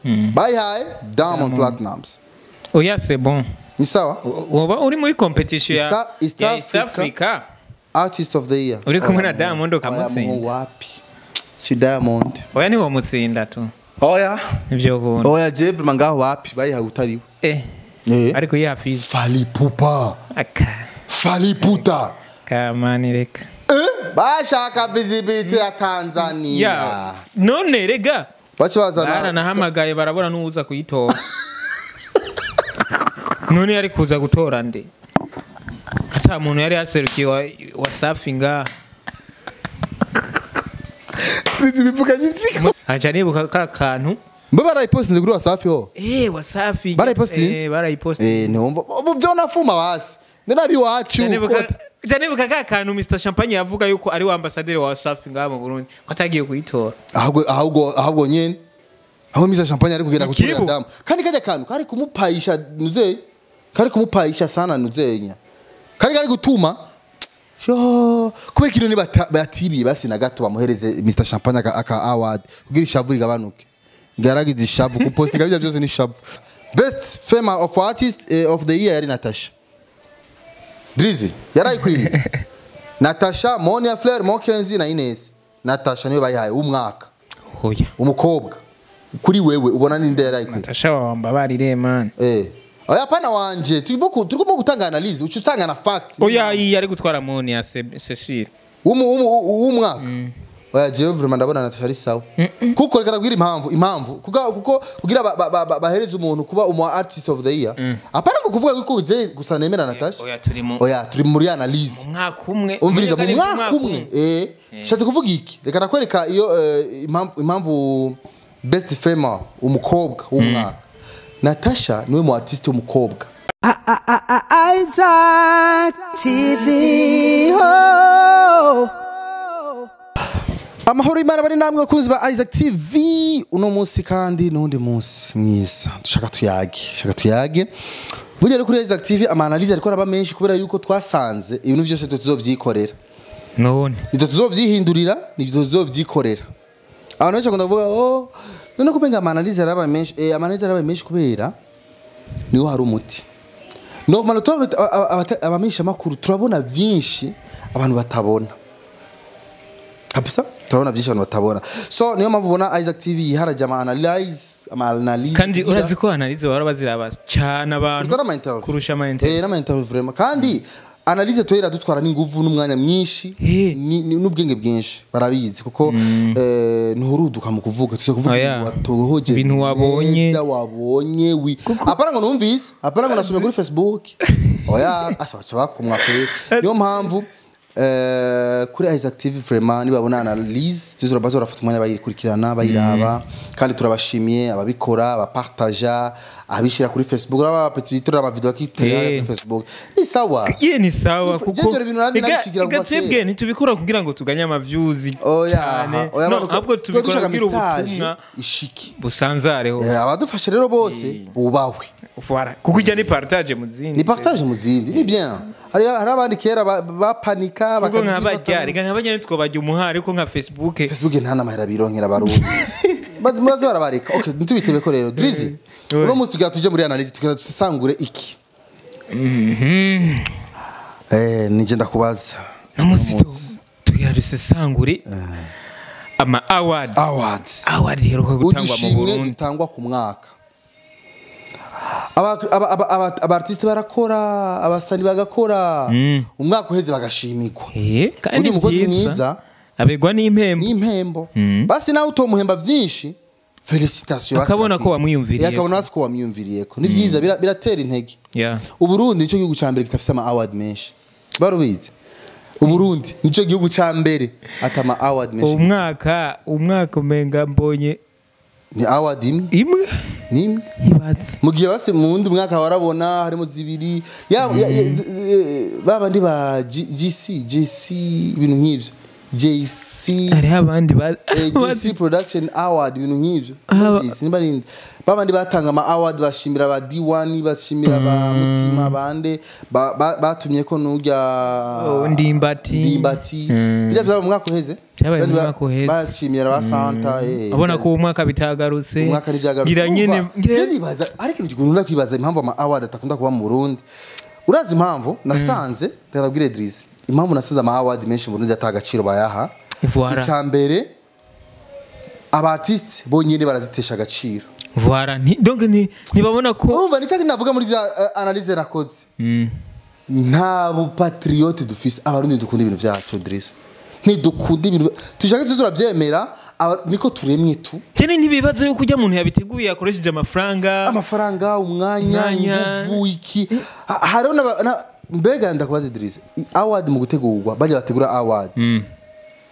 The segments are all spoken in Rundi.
Bayihaye Diamond Platnumz. Oya, c'est bon. Ni sawa. Woba uri muri competition ya East ya East Africa. Artist of the Year. Uri kumwe na Diamond Oya, ukamutsinda. muhungu, wapi, si Diamond. Oya, ni womutsinda tu. Oya. Nivyo kubona. Oya, je vraiment ngaho wapi, bayihaye utariwe. Eh. Ariko yafize. Fally Ipupa. Aka. Fally Ipupa. Kamani, reka. Eh, bashaka visibility ya Tanzania. Ya none rega. Bace bazana. Baranahamagaye, barabona n'uwuza kuyitora. None yari kuza gutora nde? Ata muntu yari yaserukiye wa Safi ngaha. Bivuganye inzigo. Aca nibuka ka kantu. Mbe barayipostinze kuri Wasafi ho? Eh, Wasafi. Barayipostinze? Eh, barayipostinze. Eh, ntiwumva ubu byo nafuma basi ndi iwacu. Aca nibuka ka kantu Mr Champagne yavuga yuko ari wa ambassadeur wa Wasafi ngaha mu Burundi, ko atagiye kuyitora. Ahubwo nyene aho Mr Champagne ari kugenda gutura Kibu. damu kandi kajya kantu kari kumupayisha nuze, kari kumupayisha sana nuzenya, kari gutuma yo kubera ikintu ni batibiye basi na gato bamuhereze Mr Champagne aka award kugira ishavu rigabanuke. Garagize ishavu kupostinga bijya byose ni ishavu. Best female of artist of the year yari Natasha Drizzy, yarayikwiriye Natasha, Monia Flair, Mokenzi na Ines. Natasha niwe bayihaye umwaka. Oya. Umukobwa kuri wewe ubona ninde yarayikwiriye? Natasha wamba barire, man. Eh, oya, pana wanje, turimo gutanga analyse, uca utanga na fact. Oya, iyi yari gutwara Monia, c'est sûr. W'umwaka. Oya, jewe vraiment ndabona Natasha ari sawa, kuko reka ndabwira impamvu kuko kugira bahereze umuntu kuba umu artist of the year, apana ngo kuvuga yuko je gusa nemera Natasha. Oya, turi mu Oya, turi muri analyse. mwaka umwe. Umviriza, mu Umenga ni mwaka umwe, eh, shatse kuvuga iki? Reka nakwereka iyo impamvu best female, umukobwa w'umwaka, Natasha niwe mu artist w'umukobwa. Isaac TV. Oh. Amahoro y'Imana bari namwe bakunzi ba Isaac TV. Uno munsi kandi n'undi munsi mwiza, dushaka tuyage, shaka tuyage. Burya rero kuri Isaac TV ama analyse ariko araba menshi kubera yuko twasanze ibintu byose tuzovyikorera. None. Nitwe tuzovyihindurira, nitwe tuzovyikorera. Abantu benshi bakunda kuvuga: "Oh, none kubenga ama analyse araba menshi." Eh, ama analyse araba menshi kubera niho hari umuti. Normal abamenyesha makuru turabona byinshi abantu batabona kabisa, turabona byinshi abantu batabona. So niyo mpamvu ubona Isaac TV yiharaje ama analyse. Kandi urazi ko analyse bahora baziraba cyane abantu Dukora ama interview. kurusha ama interview. Eh, n'ama interview vraiment. Kandi analyse toyira dutwara n'inguvu n'umwanya mwinshi n'ubwenge bwinshi, barabizi kuko nturuduka mu kuvuga, tuze kuvuga Oya. ibintu watohoje Ibintu wabonye. neza, wabonye wi, apana ngo numvise, apana ngo nasomye kuri Facebook. Oya, asha bakumwa pe. Niyo mpamvu kuri Isaac TV vraiment nibabona analyse tuzura bazo barafata umwanya bayikurikirana, bayiraba. Kandi turabashimiye ababikora, abapartaja, abishira kuri Facebook, aba petit ama video akitera kuri Facebook, ni sawa. Ye, ni sawa. Jewe Kuko ibyo bintu nabyo nabishigira ega kuva twebwe kera. ntitubikora kugira ngo tuganye ama views Oya. cyane. Oya, No, abantu ahubwo tuba tubikora dushaka kugira message ubutumwa ishiki busanzare hose. Abadufasha rero bose bubahwe. Voilà. Kuko ijya ni partage mu zindi. Ni partage mu zindi, ni bien. Hari abandi kera bapanika. Kuko Bakabyifata. nk'abajya, reka nk'abajya ntitwobajya umuhari, ariko nka Facebook. Facebook nta n'amahera bironkera abarundi. Baze barabareka. Okay, ntitubitebe ko rero Drizzy, uno munsi tugira tuje muri analyse, tugira dusesangure iki. Eh, nije ndakubaza. No munsi tugira dusesangure ama award. Awards. Award iheruka gutangwa mu Udushimwe Burundi. dutangwa ku mwaka. Aba artiste barakora, abasani bagakora, umwaka uheze bagashimirwa. Eh, kandi Uri umukozi vyiza. mwiza. Abegwa n'impembo. N'impembo. Basi nawe utomuhemba byinshi, félicitations basi. Akabona ko wamwiyumviriye. Eh, akabona basi ko wamwiyumviriyeko, ni byiza, biratera intege. Uburundi nicyo gihugu ca mbere gitafise ama award menshi, barubizi. Uburundi nicyo gihugu ca mbere ata ama award menshi. Umwaka umenga mbonye Ni award imwe. Imwe. Ni imwe. Ibaze. Mu gihe basi mu wundi mwaka warabona harimo zibiri ya babandi ba GC GC, ibintu nk'ivyo, JC. C Hariho abandi AGC Production Award, ibintu nk'ivyo. Nimba ari babandi batanga ama award, bashimira ba D1, bashimira ba Mutima, bande batumye ko nurya. Oh, Ndimbati. Ndimbati. Bijya byaba mu mwaka uheze. Byabaye mu Bandi mwaka uheze. Bashimira ba Santa. Abona ko uwo mwaka bitagarutse. Umwaka ntivyagarutse. Ngira nyene. Urumva, je nibaza, ariko ikintu gikunda kwibaza impamvu ama award atakunda kuba mu Burundi. Urazi impamvu nasanze, ndabwire Idris, impamvu nasanze ama award menshi mu Burundi ata agaciro bayaha? Voilà. Icya mbere, aba artiste bonyene barazitesha agaciro. Voilà, donc ntibabona ko Urumva, nicyo navuga muri za analyse nakoze. Nta bupatriote dufise. Abarundi dukunda ibintu vyacu, Idris, ntidukunda ibintu tushaka tuze turavyemera, niko turemwe tu. Nyene ntibibaza yuko ujya muntu yabiteguye yakoresheje amafaranga. Amafaranga, umwanya, Umwanya. inguvu, iki. Hariho mbega ndakubaza Idris, award mu gutegurwa, bajya bategura award,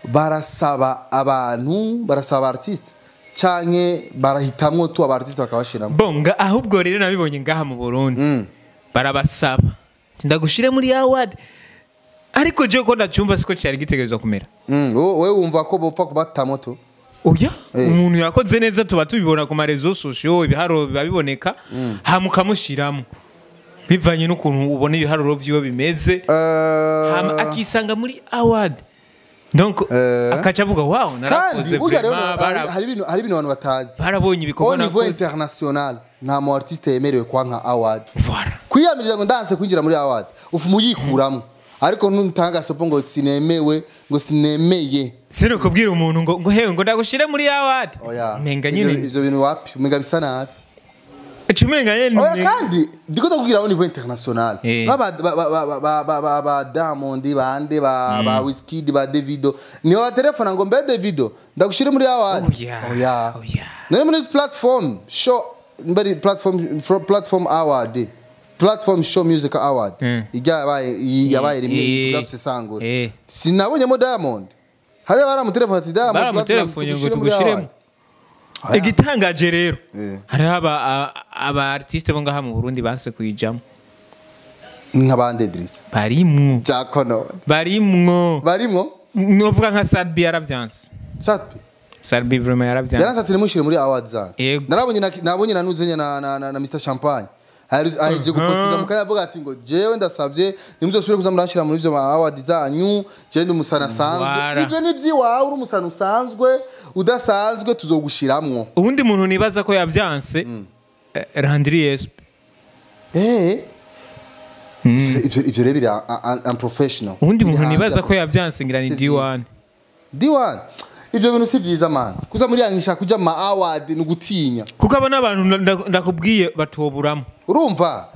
barasaba abantu, barasaba artiste, canke barahitamwo tu aba artiste bakabashiramo? Bonga ahubwo rero nabibonye ngaha mu Burundi barabasaba, ndagushire muri award, ariko je ko ndacyumva siko cyari gitegerezwa kumera. Wowe wumva ko bopfa kubatamwo tu? Oya, umuntu yakoze neza tuba tubibona ku ma réseaux sociaux, ibiharuro biba biboneka, hama ukamushiramo bivanye n'ukuntu ubona ibiharuro vyiwe bimeze, hama akisanga muri award, donc akaca avuga: "Wow, Kandi narakoze." burya rero Vraiment, hari ibintu abantu batazi. barabonye ibikorwa Au niveau nakoze. international, nta mu artiste yemerewe kwanka award. Voilà. Kwiyamiriza ngo ndanse kwinjira muri award, ufu muyikuramwo, ariko ntutanga sopo ngo sinemewe, ngo sinemeye. Sino kubwira umuntu ngo hewe, ngo ndagushire muri award. Oya. Menga nyine Ivyo bintu wapi, umenga bisa nabi. Umenga nyene. Oya, kandi ndiko ndakubwira au niveau international. Ba ba ba ba ba ba ba ba Diamond, bande ba Wizkid, ba Davido, niyo batelefona ngo: "Mbe Davido, ndagushire muri award?" Oya. Oya. Oya. None muri platform show, mbari platform award, platform show music award, ijya yabaye rimwe tugasesangura, sinabonyemo Diamond. Hari baramutelefona ati: "Diamond Baramutelefone ngo tugushire muri tugushiremo. award." Oya. Igitangaje rero, hariho aba artiste bo ngaha mu Burundi banse kuyijamo. Nk'abandi, Idris? Barimwo. Jakono. Barimwo. Barimwo. Novuga nka Sadbi yaravyanse. Sadbi. Sadbi vraiment yaravyanse. Yaransatse nimushire muri award zanyu. Yego. Narabonye nabonye na nuzenya na Mr Champagne aheje gupostinga mukanya avuga ati ngo: "Jewe ndasavye nimuzosubire kuza muranshira muri ivyo ma award zanyu, jewe ndi umusana asanzwe." Wara. Ivyo ni vyiwawe, uri umusana usanzwe, udasanzwe tuzogushiramwo. Uwundi muntu nibaza ko yavyanse, Landry Esp. Ivyo rero biri unprofessional. Uwundi Biri muntu hanze nibaza ko yavyanse ngira ni Si vyiza. D1. D1, ivyo bintu si vyiza man, kuza muri yangisha kuja ma award ni ugutinya. Kuko abo n'abantu ndakubwiye batoburamo. Urumva,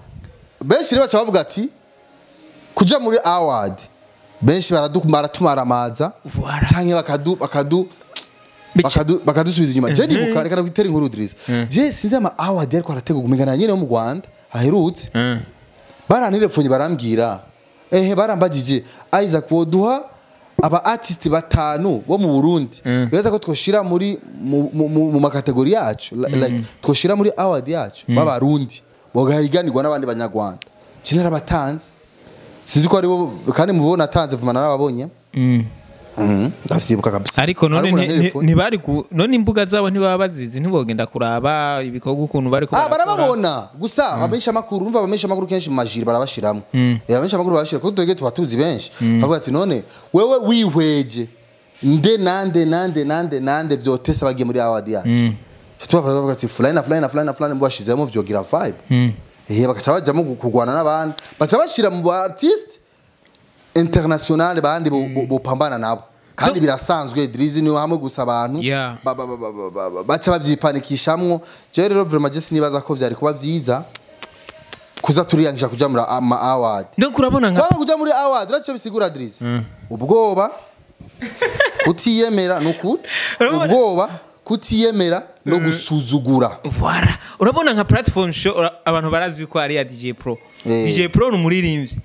benshi rero baca bavuga ati kuja muri award, benshi baratumaramaza Voilà. canke bakadusubiza inyuma. Je nibuka, reka ndagutera inkuru Idris, je sinzi ama award yariko arategurwa, umenga na nyene wo mu Rwanda aherutse, barantelefone barambwira, ehe, barambagije: "Isaac, woduha aba artist batanu bo mu Burundi bibaza ko twoshira muri mu ma catégories yacu, like twoshira muri award yacu b'abarundi bogahiganirwa n'abandi banyarwanda?" Je narabatanze, sinzi ko aribo, kandi mubona atanze vuma narababonye. Ndavyibuka kabisa. Ariko none Hari umuntu antelefone. ntibari ku none imbuga zabo ntibaba bazizi, ntibogenda kuraba ibikorwa ukuntu bariko Ah, barakora. barababona gusa abamenyesha amakuru. Urumva, abamenyesha amakuru kenshi mu majiri barabashiramo. Abamenyesha amakuru barabashira kuko twebwe tuba tuzi benshi. Bavuga ati: "None wewe wihweje nde nande nande nande nande vyotesa bagiye muri award yacu?" Tubavuga, bavuga ati: "Fulani na fulani na fulani na fulani mubashizemo vyogira vibe." Bakaca bajamo kugwana n'abandi, baca bashira mu ba artiste international bandi bopambana nabo, kandi birasanzwe Drizzy, ni hamwe gusa abantu baca bavyipanikishamwo. Je rero vraiment je sinibaza ko vyari kuba vyiza kuza turiyangisha kuja muri ama award. Donc urabona nka Kwanza kuja muri award, urazi ico bisigura, Drizzy? Ubwoba, kutiyemera, nukuri. Ubwoba, kutiyemera no gusuzugura. Voilà. Urabona nka platform show, abantu barazi ko ari ya DJ Pro. DJ Pro ni umuririmbyi.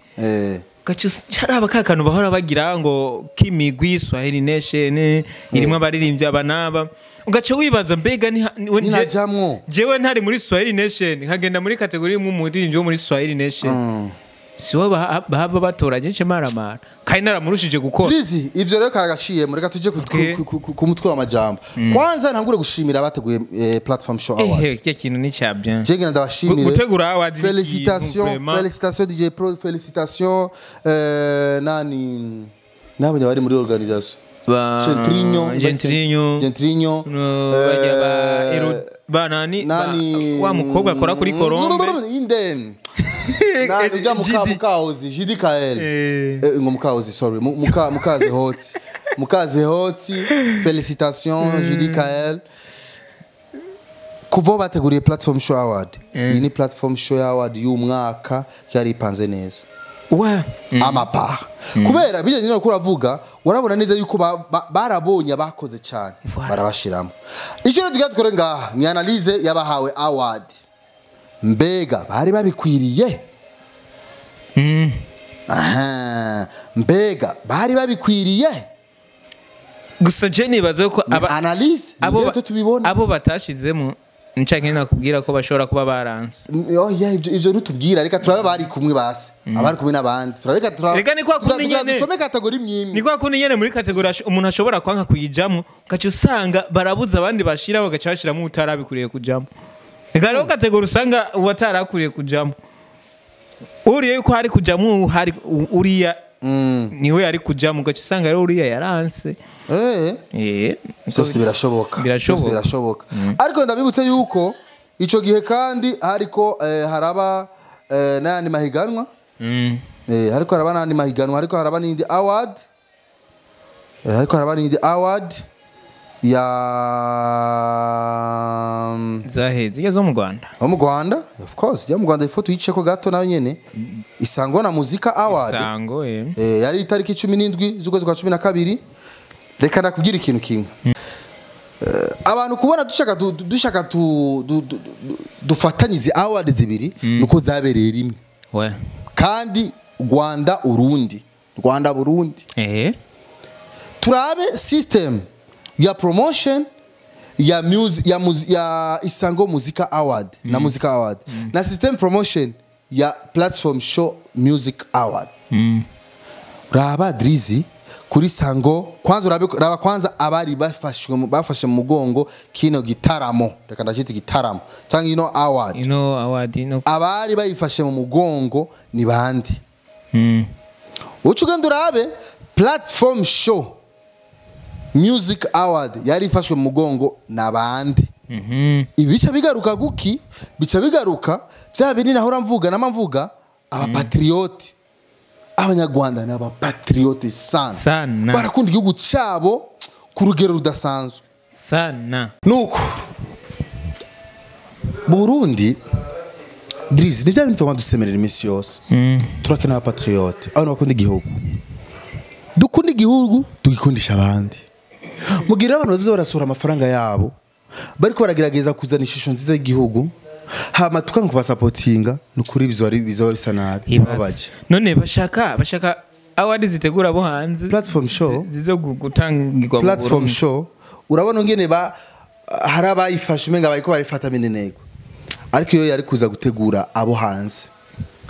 Gaca caraba ka kantu bahora bagira ngo k'imigwi Swahili Nation irimo abaririmbyi aba n'aba, ugaca wibaza: mbega Ninajamwo. Jewe ntari muri Swahili Nation, nkagenda muri catégorie imwe umuririmbyi wo muri Swahili Nation. Siwe bahava batora je maramara kandi naramurushije gukora. Drizzy, ivyo rero karagaciye mureka tuje ku mutwe w'amajambo. Kwanza ntangure gushimira abateguye platform show award. Ehe, kya kintu ni cha bien. Je ngenda ndabashimire. Gutegura award ni Félicitations, ikintu, vraiment. félicitations DJ Pro, félicitations nani nabonye bari muri organisation. Gentrinho, Gentrinho. Gentrinho. No, bajya ba Ero ba nani nani wa mukobwa akora kuri Colombe. Inde. Nani ujya muka mukaozi Jidi Kael. Ngo mukaozi, sorry, muka mukaze hoti. Mukaze hoti, félicitations Jidi Kael. Kuva bateguriye platform show award. Iyi ni platform show award y'umwaka yari ipanze neza. Wa Amapa kubera bijyanye no kuravuga urabona neza yuko barabonye abakoze cyane barabashiramo. Icyo rero tugira dukore ngaha ni analyse yabahawe award, mbega bari babikwiriye? Aha, mbega bari babikwiriye? Gusa je nibaza ko Ni analyse abo abo tubibona abo batashizemo ncanke nakubwira ko bashobora kuba baranse. Oh yeah, ivyo ntutubwira, reka turabe bari kumwe basi abari kumwe n'abandi turareka Reka ni kwa kundi nyene. dusome catégorie imwe. Ni kwa kundi nyene muri catégorie umuntu ashobora kwanka kuyijamo ugaca usanga barabuza abandi bashira bagaca bashiramo utarabikuriye kujamo. Reka rero catégorie usanga uwatarakuriye kujamo uriye yuko hari kujamo hari uriya niwe yari kujamo ugaca usanga rero uriya yaranse. Byose birashoboka. Birashoboka. Byose birashoboka. Ariko ndabibutse yuko ico gihe kandi hariko haraba n'ayandi mahiganwa. Hariko haraba n'ayandi mahiganwa, hariko haraba n'indi award. Hariko haraba n'indi award ya Zahe zige zo mu Rwanda. Yo mu Rwanda, of course, yo mu Rwanda ifoto yiceko gato nayo nyene. Isango na Muzika Award. Isango Yari itariki 17 z'ukwezi kwa 12. Reka nakubwira ikintu kimwe. Abantu kubona dushaka dufatanyize award zibiri nuko zabereye rimwe. We. Kandi Rwanda Urundi, Rwanda Burundi. Turabe system ya promotion ya music ya Isango Muzika Award na Muzika Award na system promotion ya platform show music award. Raba Drizzy kuri Sango kwanza urabe raba kwanza abari bafashe mu mugongo kino gitaramo, reka ndashita gitaramo cyangwa ino award. Ino award ino abari bayifashe mu mugongo ni bandi. Uca ugenda urabe platform show music award yari ifashwe mu mugongo nabandi. Ibi bica bigaruka guki? Bica bigaruka bya bindi nahora mvuga namamvuga abapatriote. Abanyarwanda ni abapatriote sana. Barakunda igihugu cyabo ku rugero rudasanzwe sana. Nuko Burundi Drizzy ni bya bintu twama dusemerera iminsi yose. Turakena abapatriote, abantu bakunda igihugu. Dukunda igihugu tugikundisha abandi. Mugira abantu bazoza barasura amafaranga yabo bariko baragerageza kuzana ishusho nziza y'igihugu, hama tukanga kubasapotinga nukuri bizoba bisa nabi. Babaje. None bashaka award zitegura bo hanze platform show zizo gutangirwa mu platform show. Urabona ngene ba hari abayifashe umenga bariko barifata minenego, ariko iyo yari kuza gutegura abo hanze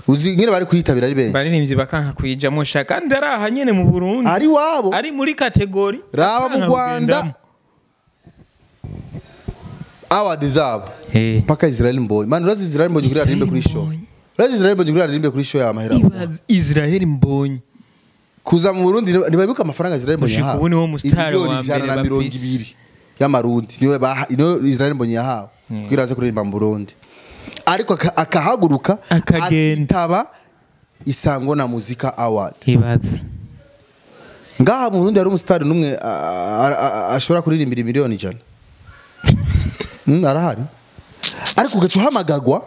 uzi ngene bari kuyitabira ari benshi baririmbye bakanka kuyijamo shaka kandi ari aha nyene mu Burundi ari wabo ari muri catégorie raba mu Rwanda award zabo paka Israel Mbonyi. Man urazi Israel Mbonyi kuri aririmbe kuri show. Urazi Israel Mbonyi kuri aririmbe kuri show ya mahera. Israel Mbonyi kuza mu Burundi nibabibuka amafaranga Israel Mbonyi yahawe. Ubu niwo mustari wa mbere ba 200 y'amarundi niwe niwe Israel Mbonyi yahawe kugira aze kuririmba mu Burundi. Ariko akahaguruka akitaba Isango na Muzika Award. Ibaze. Ngaha mu Burundi hari umustari numwe ashobora kuririmbira miliyoni 100. Arahari. Ariko ugaca uhamagagwa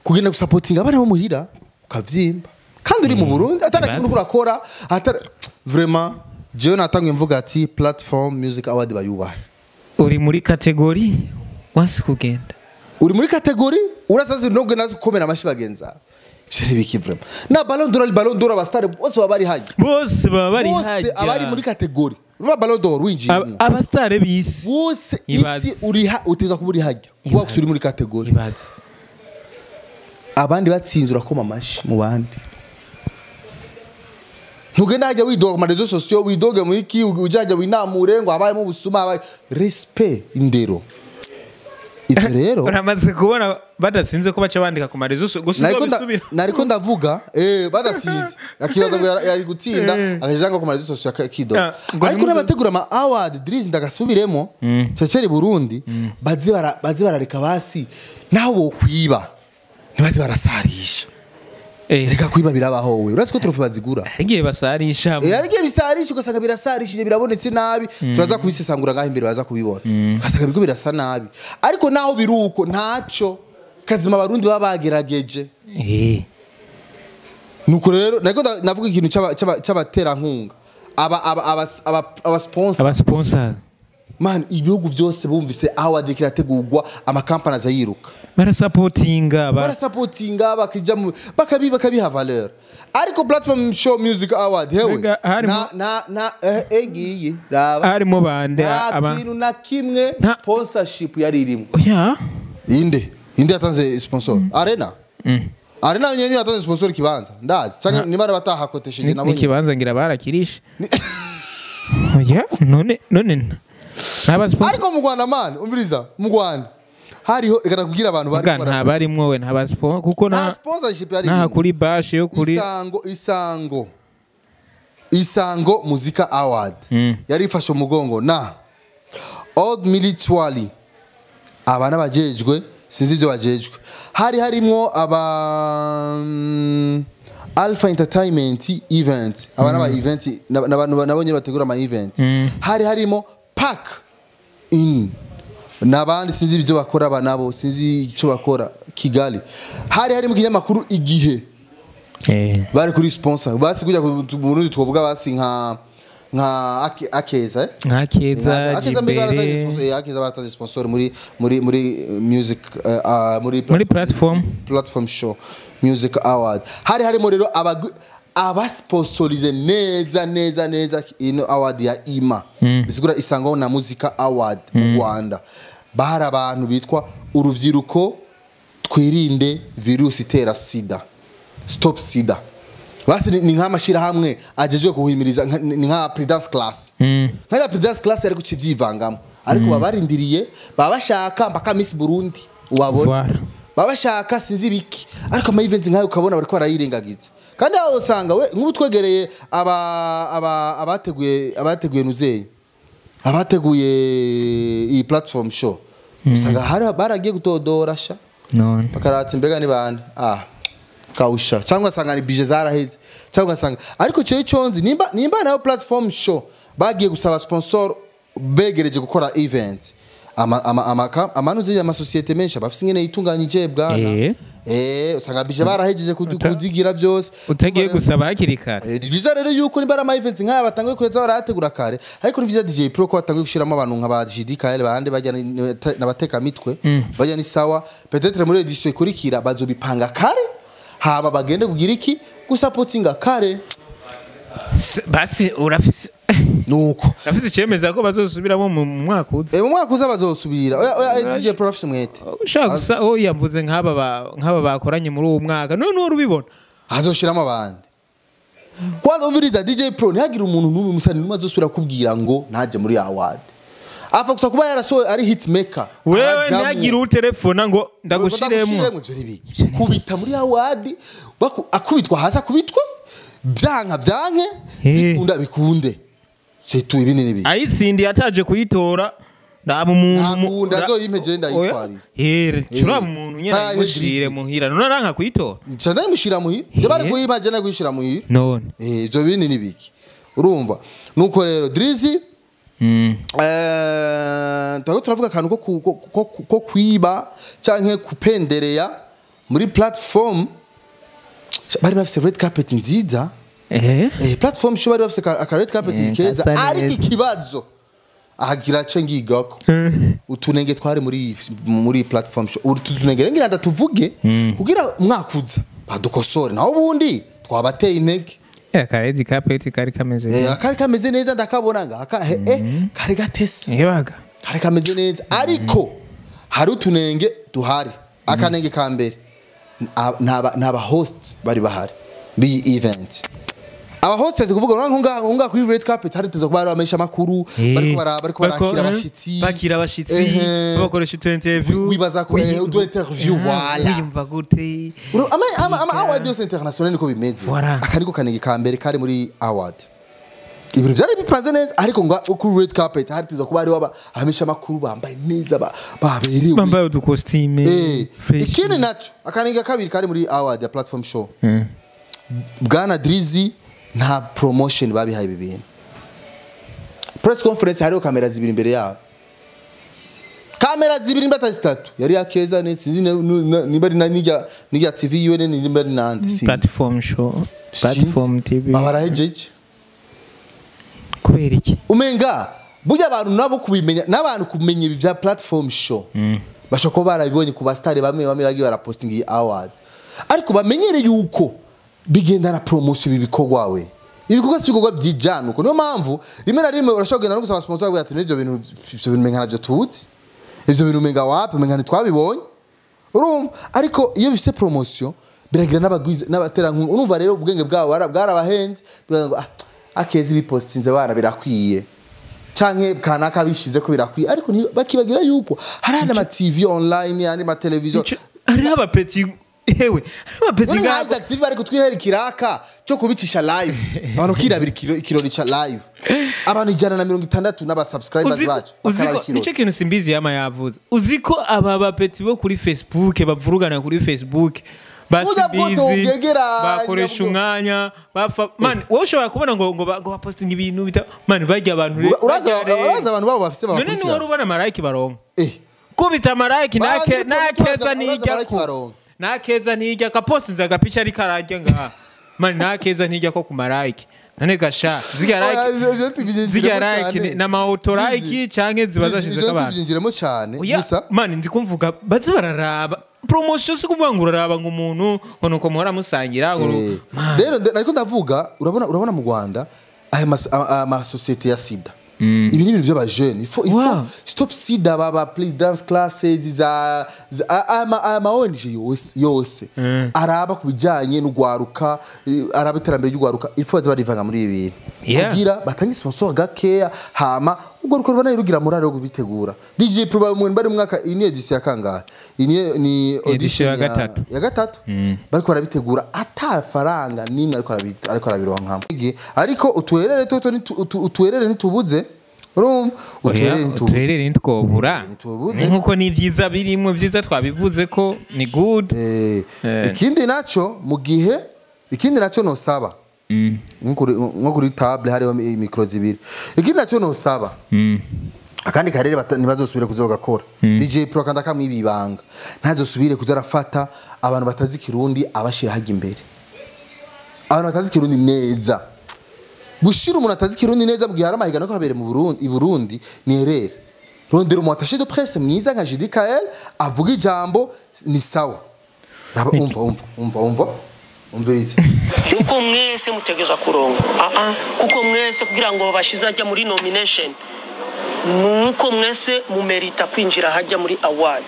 kugenda gusapotinga abana bo muhira ukavyimba kandi uri mu Burundi atari kintu urakora atari vraiment jewe natangiye mvuga ati platform music award bayubahe. Uri muri catégorie wansi kugenda. Uri muri catégorie urasazi no genda gukomera amashi bagenza. Ivyo nibiki vraiment. Na Ballon d'Or, Ballon d'Or abastare bose baba bari haje. Bose baba bari haje. Bose abari muri catégorie. Ruba Ballon d'Or winjiyemo. Abastare bisi. Bose isi uri uteza kuba uri hajya. Kuba uri muri catégorie. Ibaze. Abandi batsinze urakoma amashi mu bandi. Ntugenda hajya widoga mu réseaux sociaux, widoge mu iki, ujajya winamure ngo habayemo ubusuma, habaye respect, indero. Ivyo rero Uramaze kubona badatsinze ko baca bandika ku ma réseaux gusa nariko uzobisubira. Nariko ndavuga badasinze, akibaza ngo yari gutsinda, akaja ngo ku ma réseaux sociaux akidoga. Ah, ngo Ariko n'abategura ama award, Drizzy, ndagasubiremo ceceri Burundi, baze barareka basi, naho bokwiba ntibaze barasarisha. Reka kwiba birabaho, we urazi ko trophée bazigura. Hari igihe basarisha. Hari igihe bisarisha, ugasanga birasarishije, birabonetse nabi. Turaza kubisesangura ngaho imbere, baza kubibona, ugasanga biriko birasa nabi. Ariko naho biri uko, ntaco kazima, Abarundi baba bagerageje. Nuko rero nariko navuga ikintu c'abaterankunga, aba sponsor. Aba sponsor. Man, ibihugu byose bumvise award kirategurwa, amakampani aza yiruka. Barasapotinga Barasapotinga, bakija bakabiha valeur. Ariko Platform Show Music Award, hewe, Mbega na egiye raba. Harimo bande? Nta Aba kintu na kimwe sponsorship yari irimo. Oya. Inde yatanze sponsor? Arena, Arena nyene yatanze sponsor kibanza, ndazi, canke niba batahakotesheje nabo nyene. N'ikibanza ngira barakirishe. Oya, none ntaba sponsor. Ariko mu Rwanda, man, umviriza, mu Rwanda hariho, reka nakubwira, abantu bari Mbwa nta barimwo we, ntaba sponsor kuko nta na sponsorship yari naha irimo. kuri bashe yo kuri Isango Muzika Award yari ifashe umugongo na Old Military, aba n'abajejwe, sinzi ibyo bajejwe. Hari harimwo aba Alpha Entertainment Event, aba n'aba event n'abantu nabo nyine bategura ama event. Hari harimo Park In n'abandi, sinzi ibyo bakora, aba nabo sinzi icyo bakora Kigali. Hari harimo ikinyamakuru Igihe. Bari kuri sponsor basi kujya ku Burundi, twovuga basi nka Akeza, eh? Nka Keza. Akeza mbega baratanze Jimbere. sponsor, Akeza baratanze sponsor muri music, muri Muri platform. Platform Show Music Award hari harimo rero abasponsorize neza neza neza ino award ya IMA, bisigura Isango na Muzika Award mu Rwanda. Bahari abantu bitwa Urubyiruko Twirinde Virusi Itera Sida, Stop Sida. Basi ni nk'amashirahamwe ajejwe kuhimiriza, ni nka Prudence Class. Nka Prudence Class yari kukivyivangamo, ariko baba barindiriye, baba bashaka mpaka Miss Burundi ubabona. Voilà. Baba bashaka sinzi ibiki, ariko ama events nkayo ukabona bariko barayirengagiza. Kandi aho usanga we nk'ubu twegereye aba aba abateguye nuzeyi, abateguye iyi platform show, usanga hari baragiye gutodora sha. None Bakarata imbega ni bande, kausha, cyangwa asanga ni bije zaraheze, cyangwa asanga, ariko cyo cyonzi nimba nayo platform show bagiye gusaba sponsor begereje gukora event, ama ama ama amanuze y'amasosiyete menshi abafise ingene yitunganyije, bwana. Usanga bije barahejeje kuzigira byose. Utagiye gusaba hakiri kare. Ni byiza rero yuko nimba ari ama events nk'aya batanguye kuza barayategura kare. Ariko ni byiza DJ Pro ko batanguye gushiramo abantu nka ba GDKL, bande bajya n'abateka mitwe bajya, ni sawa. Peut-être muri edition ikurikira bazobipanga kare, haba bagende kugira iki, gusapotinga kare. Basi urafise Nuko urafise icemeza ko bazosubiramo mu mwaka uza? Mu mwaka uza bazosubira. Oya oya, DJ Pro afise umwete. Ushaka gusa, oya, mvuze nk'aba nk'aba bakoranye muri uwo mwaka, none wari ubibona. Azoshiramo abandi. Kwanza umviriza, DJ Pro ntihagire umuntu n'umwe musani n'umwe azosubira kubwira ngo ntaje muri award, apfa gusa kuba yarasohoye ari hitmaker. Wewe Arajamwo. ntihagire utelefona ngo ndagushiremo. Ndagushiremo, ivyo nibiki kubita muri award, akubitwa hasi, akubitwa byanka byanke, bikunda bikunde, c'est tout, ibindi nibiki? Ayitsindiye ataje kuyitora, ndaba umuntu Ntakunda, azoyimpe, ndayitwarira. Curaba umuntu nyene Canke ayimushire Drizzy. muhira, none aranka kuyitora. Nca ndayimushira muhira, je bari kuyimpa, je ndayishira muhira. None Ivyo bindi nibiki? Urumva nuko rero Drizzy, turiko turavuga akantu ko kwiba canke kupendereya muri platform. Bari bafise red carpet nziza. Platform show bari bafise aka red carpet keza. Gasa Ariko neza. ikibazo ahagira ce ngigako, utunenge twari muri platform show, utu tunenge ngira ndatuvuge kugira umwaka uza badukosore, naho ubundi twabateye intege. Aka red carpet kari kameze Akari kameze neza, ndakabona ngaka, kari gatese. Ebaga. Kari kameze neza, ariko hari utunenge duhari. Akanenge ka mbere, nta ba host bari bahari b'iyi event. Aba hostess kuvuga ngo ngaha kuri red carpet hari tuza kuba abamesha makuru bariko barakira abashitsi, bakira abashitsi, bakoresha utu interview, wibaza ko utu interview, voilà, wiyumva gute? Ama award yose international niko bimeze. Akariko kanege ka mbere kari muri award, ibintu byari bipanze neza, ariko ngo kuri red carpet hari tuza kuba ari abamesha makuru bambaye neza, baberewe, bambaye udu costume. Ikindi naco akanege kabiri kari muri award ya platform show, Bwana Drizzy nta promotion babihaye ibi bintu. Press conference hariho kamera zibiri imbere yabo, kamera zibiri mbata zitatu, yari yakeza ne sinzi niba ari nijya TV yiwe niba ari nande, si platform show, platform TV babarahejeje kubera iki? Umenga burya abantu nabo kubimenya, n'abantu kumenya ibi vya platform show bashobora kuba barabibonye ku basitari bamwe bamwe bagiye barapostinga iyi award, ariko bamenyere yuko bigenda na promotion ibi bikorwa we, ibikorwa si ibikorwa byijana uko. Niyo mpamvu rimwe na rimwe urashobora kugenda no gusaba sponsor bavuga ati n'ivyo bintu, ivyo bintu umenga navyo tuzi, ivyo bintu umenga wapi, umenga ntitwabibonye, urumva. Ariko iyo bifise promotion biragira n'abagwiza n'abaterankunga, urumva rero ubwenge bwabo bwarabahenze, ngo akeza ibipostinze bana birakwiye, canke kanaka bishize ko birakwiye, ariko bakibagira yuko hari ama TV online, andi ma television, hari abapeti hewe abapeti ngabo active ariko twihera ikiraka cyo kubicisha live, abantu kirabira ikirori cha live, abantu 160 n'aba subscribers bacu. Uziko nico kintu Simbizi yama yavuze, uziko aba bapeti bo kuri Facebook bavurugana kuri Facebook basibizi bakoresha umwanya bafa man, wowe ushobora kubona ngo ngo bapostinga ibintu bita man, bajya abantu uraza abantu babo bafise babakurikira none ni wari ubona marayiki baronka kubita marayiki nakeza nijya ko nakeza ntijya kapostinze agapicha ari karajya ngaha man, nakeza ntijya ko ku marayiki none gasha ziga like na ma auto like canke ziba zashize abantu tubyinjiremo cyane gusa man, ndi kumvuga baze bararaba promotion, si kuvuga ngo uraraba ngo umuntu ngo nuko muhora musangira ngo rero ariko ndavuga urabona mu Rwanda aya ma societe ya sida ibi ni ibintu by'aba jeune, il faut stop sida baba please dance classes za ama ONG yose araba kubijanye n'ugwaruka, araba iterambere ry'ugwaruka, il faut barivanga muri ibi bintu kugira batange sponsor gakeya, hama ugwaruka rubana rugira morale yo kubitegura. DJ Pro mu bari mwaka ini edition ya kangahe, ini ni audition ya gatatu bariko barabitegura ata faranga nimwe ariko arabironka, ariko utuherere toto utuherere ntitubuze, urumva utuherere ntitwobura nkuko ni byiza birimo byiza twabivuze ko ni good. Ikindi naco mu gihe ikindi naco nosaba nko kuri table hariho micro zibiri, ikindi naco nosaba akandi karere ntibazosubire kuzogakora DJ Pro kandi akamwibibanga ntazosubire kuzarafata abantu batazi Kirundi abashira hajya imbere, abantu batazi Kirundi neza, gushira umuntu atazi Kirundi neza mu gihe hari amahiganwa ko abere mu Burundi i Burundi ni erreur. Rondera umu attaché de presse mwiza nka Judi Kael avuga ijambo ni sawa, umva umva kuko mwese mutegeza kurongo kuko mwese kugira ngo babashize ajya muri nomination nuko mwese mumerita kwinjira hajya muri award.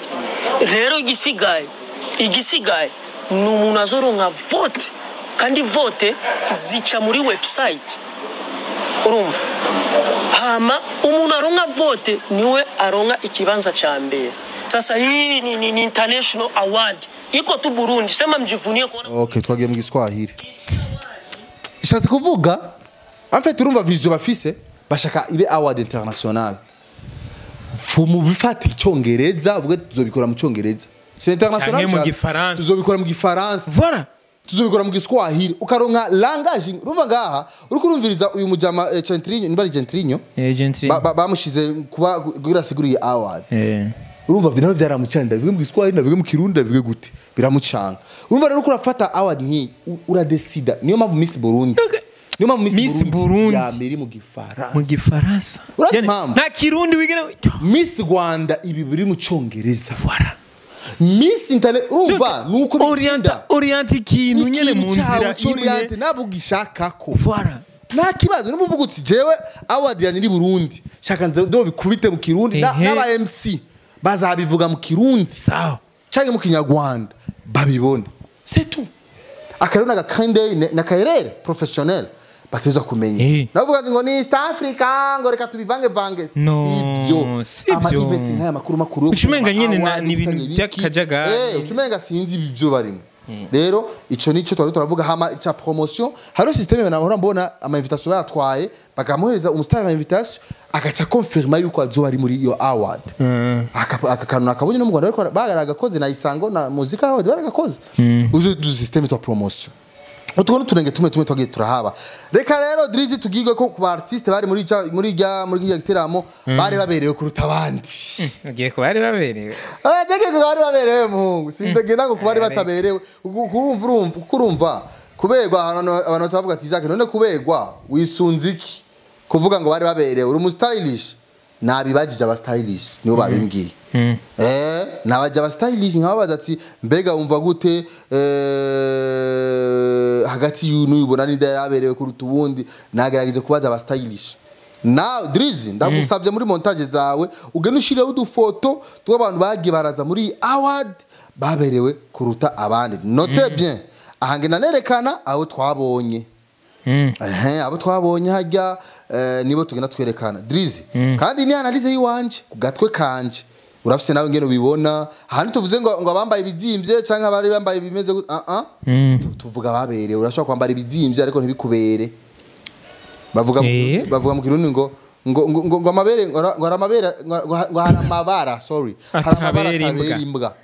Rero igisigaye ni umuntu azoronka vote, kandi vote zica muri website, urumva hama umuntu aronka vote niwe aronka ikibanza cha mbere. Sasa hii ni international award iko tu Burundi, sema mjivunie kuona. Okay, twagiye mu Giswahili. Shatse kuvuga en fait urumva vision bafise bashaka ibe award international, fumu bifata icyongereza uvuge tuzobikora mu cyongereza, c'est international, mu Gifaransa tuzobikora mu Gifaransa, voilà, tuzobikora mu Giswahili, ukaronka langage. Urumva ngaha uriko urumviriza uyu mujama Gentrinho, niba ari Gentrinho bamushize kuba kugira siguriye award, urumva bintu byaramucanga, bivuge mu Giswahili nabivuge mu Kirundi bivuge gute biramucanga. Urumva rero urafata award nki uradecida, niyo mpamvu Miss Burundi, niyo mpamvu Miss Burundi yamiri mu Gifaransa, mu Gifaransa nta Kirundi wigena. Miss Rwanda ibi biri mu Cyongereza, voilà, Miss Internet urumva nuko orient ikintu nyene mu nzira imwe nabo gishaka ko voilà nta kibazo. N'umuvuga uti jewe award yanjye ni Burundi, shaka ndo bikubite mu Kirundi n'aba MC bazabivuga mu Kirundi sawa canke mu Kinyarwanda babibone, c'est tout. Akarero na kande na karere professionnel Bateza kumenya. Navuga ngo ni East Africa ngo reka tubivange vange. No, sivyo. Ama event nkaya makuru makuru. Ucumenga nyene ni ibintu by'akajagari. Ucumenga sinzi ibyo barimo. Rero ico nico twari turavuga hama cha promotion haro système nahora mbona ama invitation batwaye bakamuhereza umustar wa invitation agaca confirma yuko azoba ari muri iyo award. Aka kantu nakabonye no mu Rwanda ariko bagaragakoze na Isango na muzika award baragakoze. Uzu du système twa promotion. Utukono turenge tumwe twagiye turahaba. Reka rero Drizzy tugigwe ko ku artiste bari muri giteramo bari baberewe kuruta abandi. Ugiye ko bari baberewe. Jake ko bari baberewe muhungu. Sindagenda ngo kubari bataberewe. Kurumva kurumva kubegwa abantu bavuga ati Isaac none kubegwa wisunze iki? Kuvuga ngo bari baberewe uri mu stylish. Nabibajije aba stylish nibo babimbwiye. Nabaje aba stylish nkababaza ati mbega umva gute hagati y'uyubona n'inda yaberewe kuruta ubundi nagerageje kubaza aba stylish. Now Drizzy ndagusavye muri montage zawe ugende ushireho udufoto tw'abantu bagiye baraza muri award baberewe kuruta abandi. Note bien ahange nanerekana aho twabonye. Abo twabonye hajya nibo tugenda twerekana Drizzy. Kandi ni analyse yiwanje ku gatwe kanje. Urafise nawe ngene ubibona ahantu tuvuze ngo abambaye ibizimvye canke abari bambaye ibimeze tuvuga baberewe. Urashobora kwambara ibizimvye ariko ntibikubere. Bavuga mu Kirundi ngo ngo amabere ngo amabere ngo hari amabara sorry hari amabara atabera imbwa.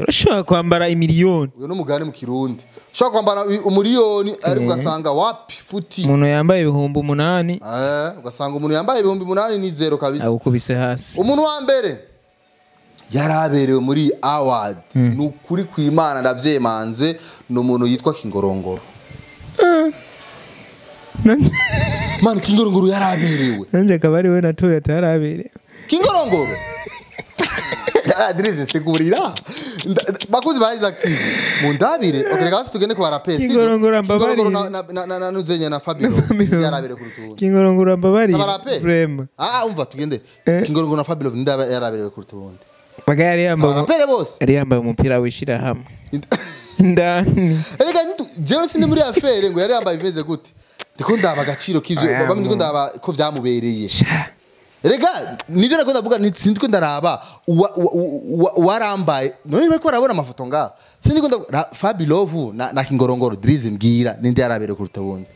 Urashobora kwambara imiliyoni. Uyo n'umugani mu Kirundi. Ushobora kwambara umuriyoni ariko ugasanga wapi futi. Umuntu yambaye 8,000. Ugasanga umuntu yambaye 8,000 ni zero kabisa. Agukubise hasi. Umuntu wa mbere yaraberewe muri award nukuri kwimana ndavyemanze ni umuntu yitwa Kingorongoro. Man Kingorongoro yaraberewe. Nanje akaba ari we natoye ataraberewe. Kingorongoro. Drizzy sigurira. Bakuzi ba Isaac TV. Mundabire. Okay, reka tugende ku baraperi. Kingorongoro mbabari. Kingorongoro na nuzenya na Fabio yarabere kurutundi. Kingorongoro mbabari. Vrema. Umva tugende. Kingorongoro na Fabio ndaba yarabere kurutundi. Baga yari yambaye. Barapere bose. Yari yambaye umupira wishira hamwe. Indani. Reka jewe sindi muri affaire ngo yari yambaye bimeze gute. Ndiko ndaba agaciro k'ivyo bamwe ndiko ndaba ko vyamubereye. Rega nivyo nako ndavuga sindiko ndaraba warambaye none bariko barabona amafoto nga sindiko nda Fabi Love na Kingorongoro Drizzy mbwira ninde yarabere kuruta wundi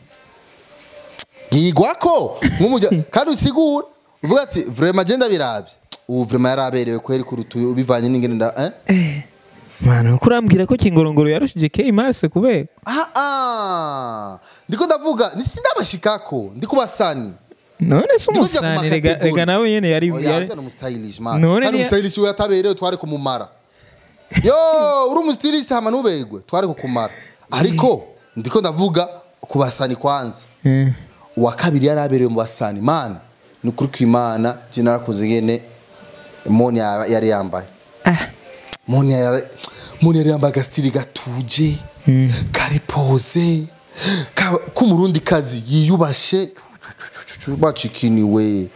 gigwako nk'umujya kandi usigura uvuga ati vraiment je ndabiravye ubu vraiment yaraberewe kweri kuruta ubivanye n'ingene nda Mwana kurambwira ko Kingorongoro yarushije K Mars kubera ndiko ndavuga ni sindabashikako ndikubasani. None se umusani rega nawe nyene yari yari no stylish man. Kandi stylish we ataberewe twari kumumara. Yo uri umustylist hama nubegwe twari kukumara. Ariko ndiko ndavuga kubasani kwanza. Uwa kabiri yaraberewe mu basani man ni kuri kwimana je narakoze ngene Moni yari yambaye. Moni yari yambaye agastili gatuje kari pose k'umurundi kazi yiyubashe bacikiniwe.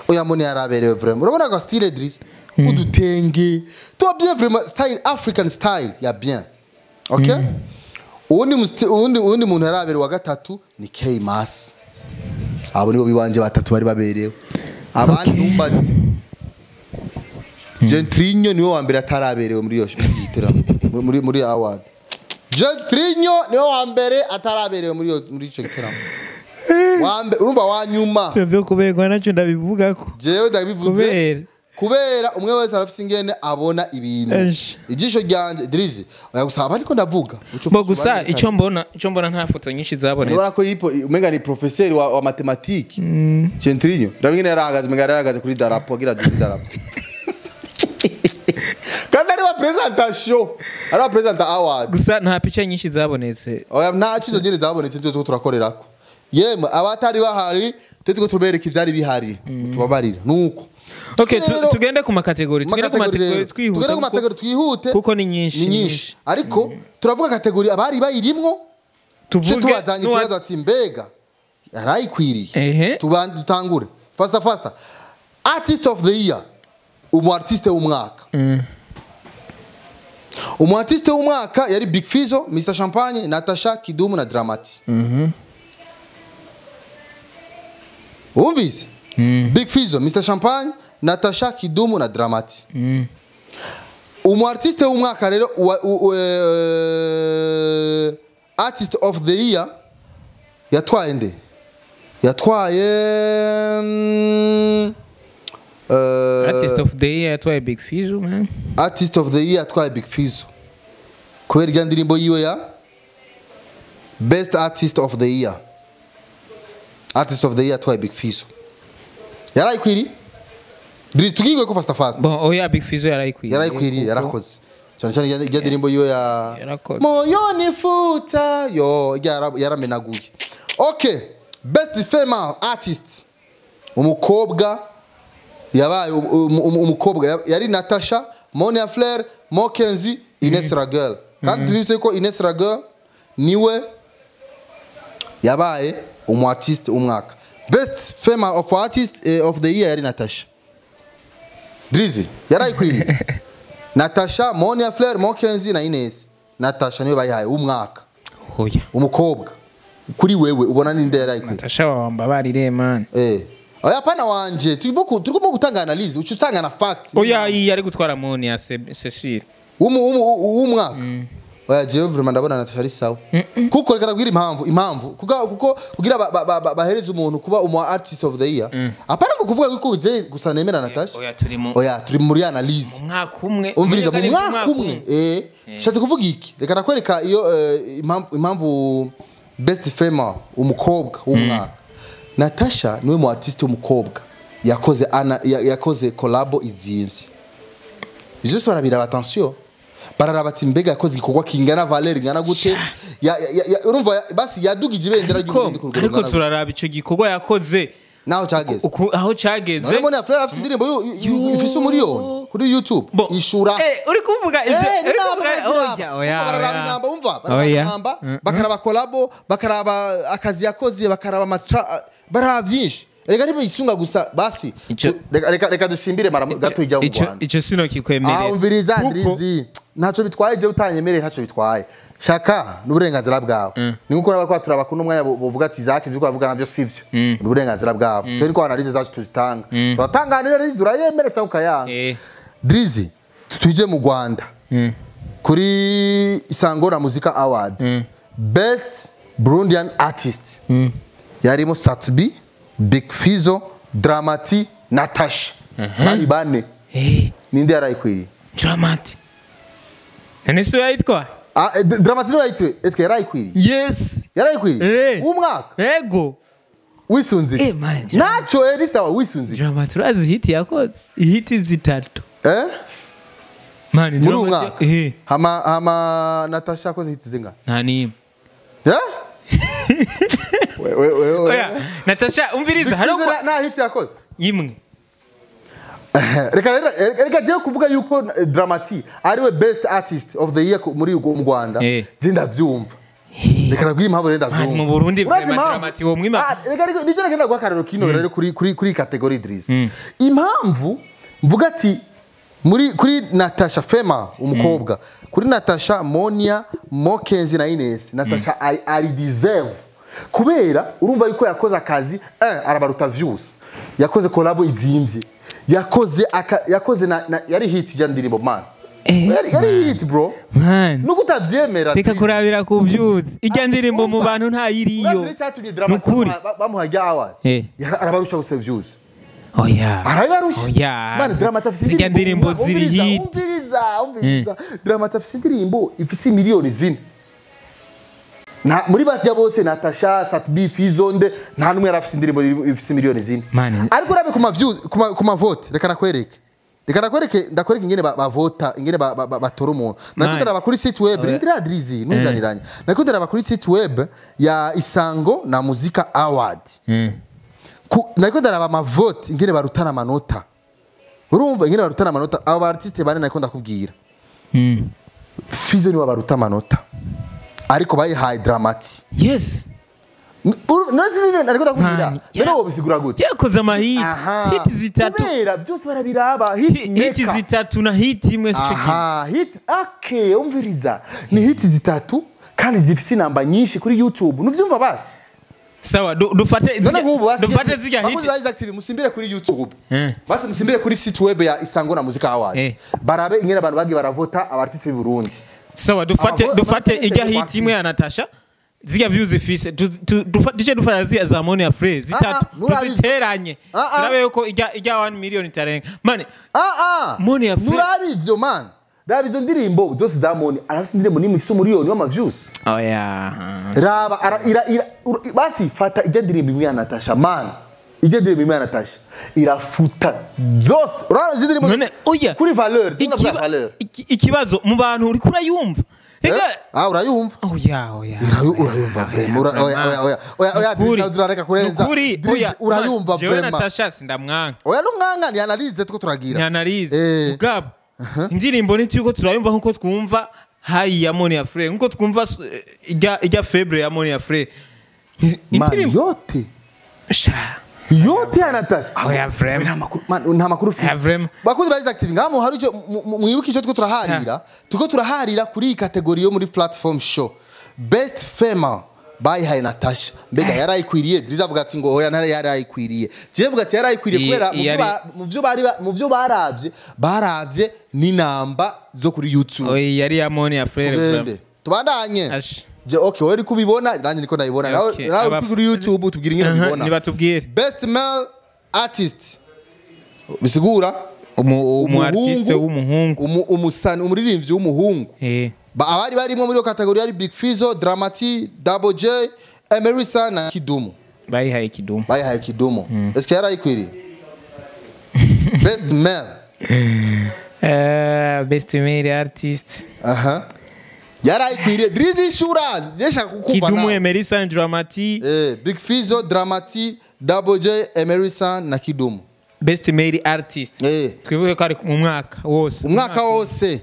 Oya Moni yaraberewe vraiment. Urabona ko style Drizzy udutenge to bien vraiment style African style ya bien. Okay? Undi muntu yaraberewe wa gatatu ni K Mas. Abo nibo bibanje batatu bari baberewe. Abandi numbati Gentrinho niwe wa mbere ataraberewe muri yo giteramo muri award. Gentrinho niwe wa mbere ataraberewe muri ico giteramo. Wambe urumva wa nyuma. Byo kuberwa nacyo ndabivuga ko. Jewe ndabivuze. Kubera umwe wese arafise ingene abona ibintu. Ijisho ryanje Drizzy oya gusaba ariko ndavuga. Bo gusa ico mbona nta foto nyinshi zabonetse. Urabona ko yipo umenga ni professeur wa mathematiques. Gentrinho ndabingene yarahagaze umenga yarahagaze kuri darapo agira kuri darapo. Kandi ari wa presentation, ari wa presenter award. Gusa nta picha nyinshi zabonetse. Oya nta cizo nyine zabonetse cyo turakorerako. Yemwe abatari bahari tutiko tubereka ivyari bihari tubabarira nuko. Okay, tugende ku makategori, tugende ku makategori twihute. Tugende ku makategori twihute kuko ni nyinshi. Ariko turavuga kategori abari bayirimwo tuvuge tubazanye ikibazo ati mbega yarayikwiriye. Tubandi dutangure. Fasta. Artist of the year. Umu artiste w'umwaka. Umu artiste w'umwaka yari Big Fizzo, Mr Champagne, Natasha, Kidumu na Dramati. Wumvise? Big Fizzo, Mr Champagne, Natasha, Kidumu na Dramati. Umu artiste w'umwaka rero artist of the year yatwaye nde? Yatwaye Artist of the year yatwaye Big Fizzo, man. Artist of the year yatwaye Big Fizzo kubera irya ndirimbo yiwe ya best artist of the year. Artist of the year yatwaye Big Fizzo. Yarayikwiriye. Drizzy, tugiye ko fast fast. Bon, oya, Big Fizzo yarayikwiriye. Yarayikwiriye, yarakoze cyane cyane irya ndirimbo yiwe ya Yarakoze. Moyoni futa yo yaramenaguye. Okay, best female artist, umukobwa yabaye umukobwa yari Natasha, Monia Flair, Mokenzi, Ines Raguel. Kandi tubibutse ko Ines Raguel niwe yabaye umu artist umwaka. Best female of artist of the year yari Natasha. Drizzy, yarayikwiriye. Natasha, Monia Flair, Mokenzi na Ines. Natasha niwe bayihaye umwaka. Oya. Umukobwa. Kuri wewe ubona ninde yarayikwiriye? Natasha wambabarire, man. Oya, pana wanje, turimo gutanga analyse, uca utanga na fact. Oya, iyi ari gutwara Monia, c'est sûr. W'umwaka. Oya, jewe vraiment ndabona Natasha ari sawa. Kuko reka ndabwira impamvu kuko kugira bahereze umuntu kuba umu artist of the year. Apana ngo kuvuga ko je gusa nemera Natasha. Oya, turi mu Oya, turi muri analyse. Mu mwaka umwe. Umviriza, mu Umenga ni mwaka umwe. Shatse kuvuga iki? Reka nakwereka iyo impamvu best female umukobwa w'umwaka. Natasha niwe mu artist w'umukobwa yakoze yakoze collabo izimvye. Ivyo byose barabiraba, attention. Bararaba ati mbega yakoze igikorwa kingana valeur ingana gute? Urumva basi yadugije ibendera ry'Uburundi ku rugero Ariko rungana gute? turaraba ico gikorwa yakoze Naho cageze. Aho cageze. None Monia Flair afise indirimbo ifise umuriyoni kuri YouTube. Bon. Ishura. Uri kuvuga ivyo, Eh, uri ni kuvuga namba. Oya, oya, Bararaba oya. inamba, umva, bararaba Oya. inamba, bakaraba collabo, bakaraba akazi yakoze, bakaraba baraba byinshi. Reka ntibisunga gusa basi. Reka dusimbire mara gato ijya mu Rwanda. Ico sino kikwemerera. Ah, umviriza. Kuko- Drizzy, ntacyo bitwaye, je utanyemereye ntacyo bitwaye. Shaka n'uburenganzira bwawe. Ni nkuko n'abariko turaba kuno mwanya buvuga ati Isaac ivyo uravuga navyo sivyo. Ni uburenganzira bwabo. Twe niko analyse zacu tuzitanga. Turatanga analyse, urayemera cyangwa ukayanga. Drizzy, tuje mu Rwanda. Kuri Isango na Muzika Award. Best Burundian Artist. Yarimo Sat-B, Big Fizzo, Dramati, Natasha. Bari bane. Ninde yarayikwiriye? Dramati. None so yayitwaye? Ah, Dramati niwe yayitwaye. Eske yarayikwiriye? Yes. Yarayikwiriye? Eh. Umwaka Ego. wisunze iki? Eh, man, Naco eri sawa, wisunze iki? Dramati urazi hit yakoze? Hit zitatu. Eh? Man, Muri uyu Dramati mwaka. Hama Natasha yakoze hits zingahe? Nta nimwe. Eh? We we we. We. Oya, Natasha, umviriza, hariho Big Fizzo na hit yakoze. Imwe. Reka reka jewe kuvuga yuko Dramati ariwe best artist of the year muri mu Rwanda. Je ndavyumva. Reka nabwire impamvu rero ndavyumva. Man, mu Burundi Urazi vraiment impamvu? Dramati wo mwima. Ah, reka nivyo nagenda guha akarorero kino rero kuri category, Idris. Impamvu mvuga ati muri kuri Natasha Fema umukobwa, kuri Natasha, Monia, Mokenzi na Ines, Natasha ari deserve kubera urumva yuko yakoze akazi, arabaruta views, yakoze collabo izimvye, yakoze yakoze na yari hit ya ndirimbo, man. Yari hit, bro. Man. Nuko utavyemera. Reka Drizzy. kurabira ku vyuzi. Ijya ndirimbo mu bantu ntayiriyo. Urazi n'icyatumye Dramati Nukuri. bamuha rya award? Arabarusha gusa views. Oya. Arabarusha. Oya. Man, Dramati afise Zijya ndirimbo ziri Umviriza, hit. umviriza, umviriza. Dramati afise indirimbo ifise miliyoni 4. Na muri barya bose, Natasha, Sat-B, Fizonde, nta numwe yari afise indirimbo ifise miliyoni 4. Man. Ariko urabe ku ma views, ku ma vote, reka nakwereke. Reka nakwereke, ndakwereke ingene bavota, ingene batora umuntu. Nariko ndaraba kuri site web, rindira Drizzy, ntunjaniranye. Nariko ndaraba kuri site web ya Isango na Muzika Award. Nariko ndaraba ama vote ingene barutana amanota. Urumva ingene barutana amanota, abo ba artiste bane nariko ndakubwira. Fizzo niwe baruta amanota. Ariko bayihaye Dramati. Yes. Nariko ndakubwira. Man, Rero wobisigura gute? Yakoze amahit. Aha. Hit zitatu. Kubera byose barabiraba, hit Hit maker. zitatu na hit imwe sico kimwe. Aha, hit, okay, umviriza. Ni hit zitatu kandi zifise inamba nyinshi kuri YouTube. Nuvyumva basi? Sawa, dufate None nk'ubu basi dufate zirya bakunzi hit. ba Isaac TV, musimbire kuri YouTube. Eh. Basi musimbire kuri site web ya Isango na Muzika Award. Eh. Barabe ingene abantu bagiye baravota aba artiste b'i Burundi. Sawa, dufate dufate ijya hit imwe ya Natasha, zirya views ifise, duce dufata zirya za Monia Free zitatu, nurabizi. tuziteranye, Ah, ah. turabe yuko ijya 1 million itarenga, man. Ah ah. Monia Free. Nurabi ivyo, man. Raba izo ndirimbo zose za Moni, arafise indirimbo nimwe ifise umuriyoni w'ama views. Oya. Raba ara, ira, ira, basi fata ijya ndirimbo imwe ya Natasha, man. Ijya ndirimbo imwe ya Natasha irafuta zose. Urabona izi ndirimbo None oya, kuri valeur, ndabona valeur. Ikibazo mu bantu uriko urayumva rega. Eh? Ah, urayumva. Oya, oya. Urayumva vraiment. Oya, oya, oya, oya, oya. Nukuri. Drizzy, urareka kurenza. Nukuri, Drizzy, oya, urayumva man, jewe vraiment. Natasha sindamwanka. Oya, n'umwanga ni analyse tuko turagira. Ni analyse. Eh. Mugabo indirimbo ntituriko turayumva nkuko twumva hayi ya Monia Free, nkuko twumva ijya febre ya Monia Free. Man, Indirimbo yote sha. Yote ya Natasha. Oya, vraiment. Nta makuru, man, nta makuru ufise. Oya, vraiment. Bakunzi ba Isaac TV, ngaho hari icyo mwibuke icyo turiko turaharira. Turiko turaharira kuri iyi category yo muri platform show. Best female bayihaye Natasha. Mbega yarayikwiriye? Drizzy avuga ati ngo oya, ntara yarayikwiriye. Jewe avuga ati yarayikwiriye kubera mu byo bari mu byo baravye n'inamba zo kuri YouTube. Oya, yari ya Monia Free. Tugende. Tubandanye. Ash. Je, okay, wewe uri kubibona, nanjye niko ndabibona. Nawe Okay, nawe uri kuri YouTube tubwira ingene ubibona. Nibatubwire. Best male artist. Bisigura umu artiste w'umuhungu. Umusani, umuririmbyi w'umuhungu. Eh. Abari barimo muri iyo category yari Big Fizzo, Dramati, Double J, Emerisa na Kidumu. Bayihaye Kidumu. Bayihaye Kidumu. Eske yarayikwiriye? Best male. Best male artist. Aha. Yarayikwiriye. Drizzy, shura, yeshaka kukumva Kidumu, nawe. Emerisa, Dramati. Big Fizzo, Dramati, Double J, Emerisa na Kidumu. Best male artist. Twibuke ko ari mu mwaka wose. Umwaka wose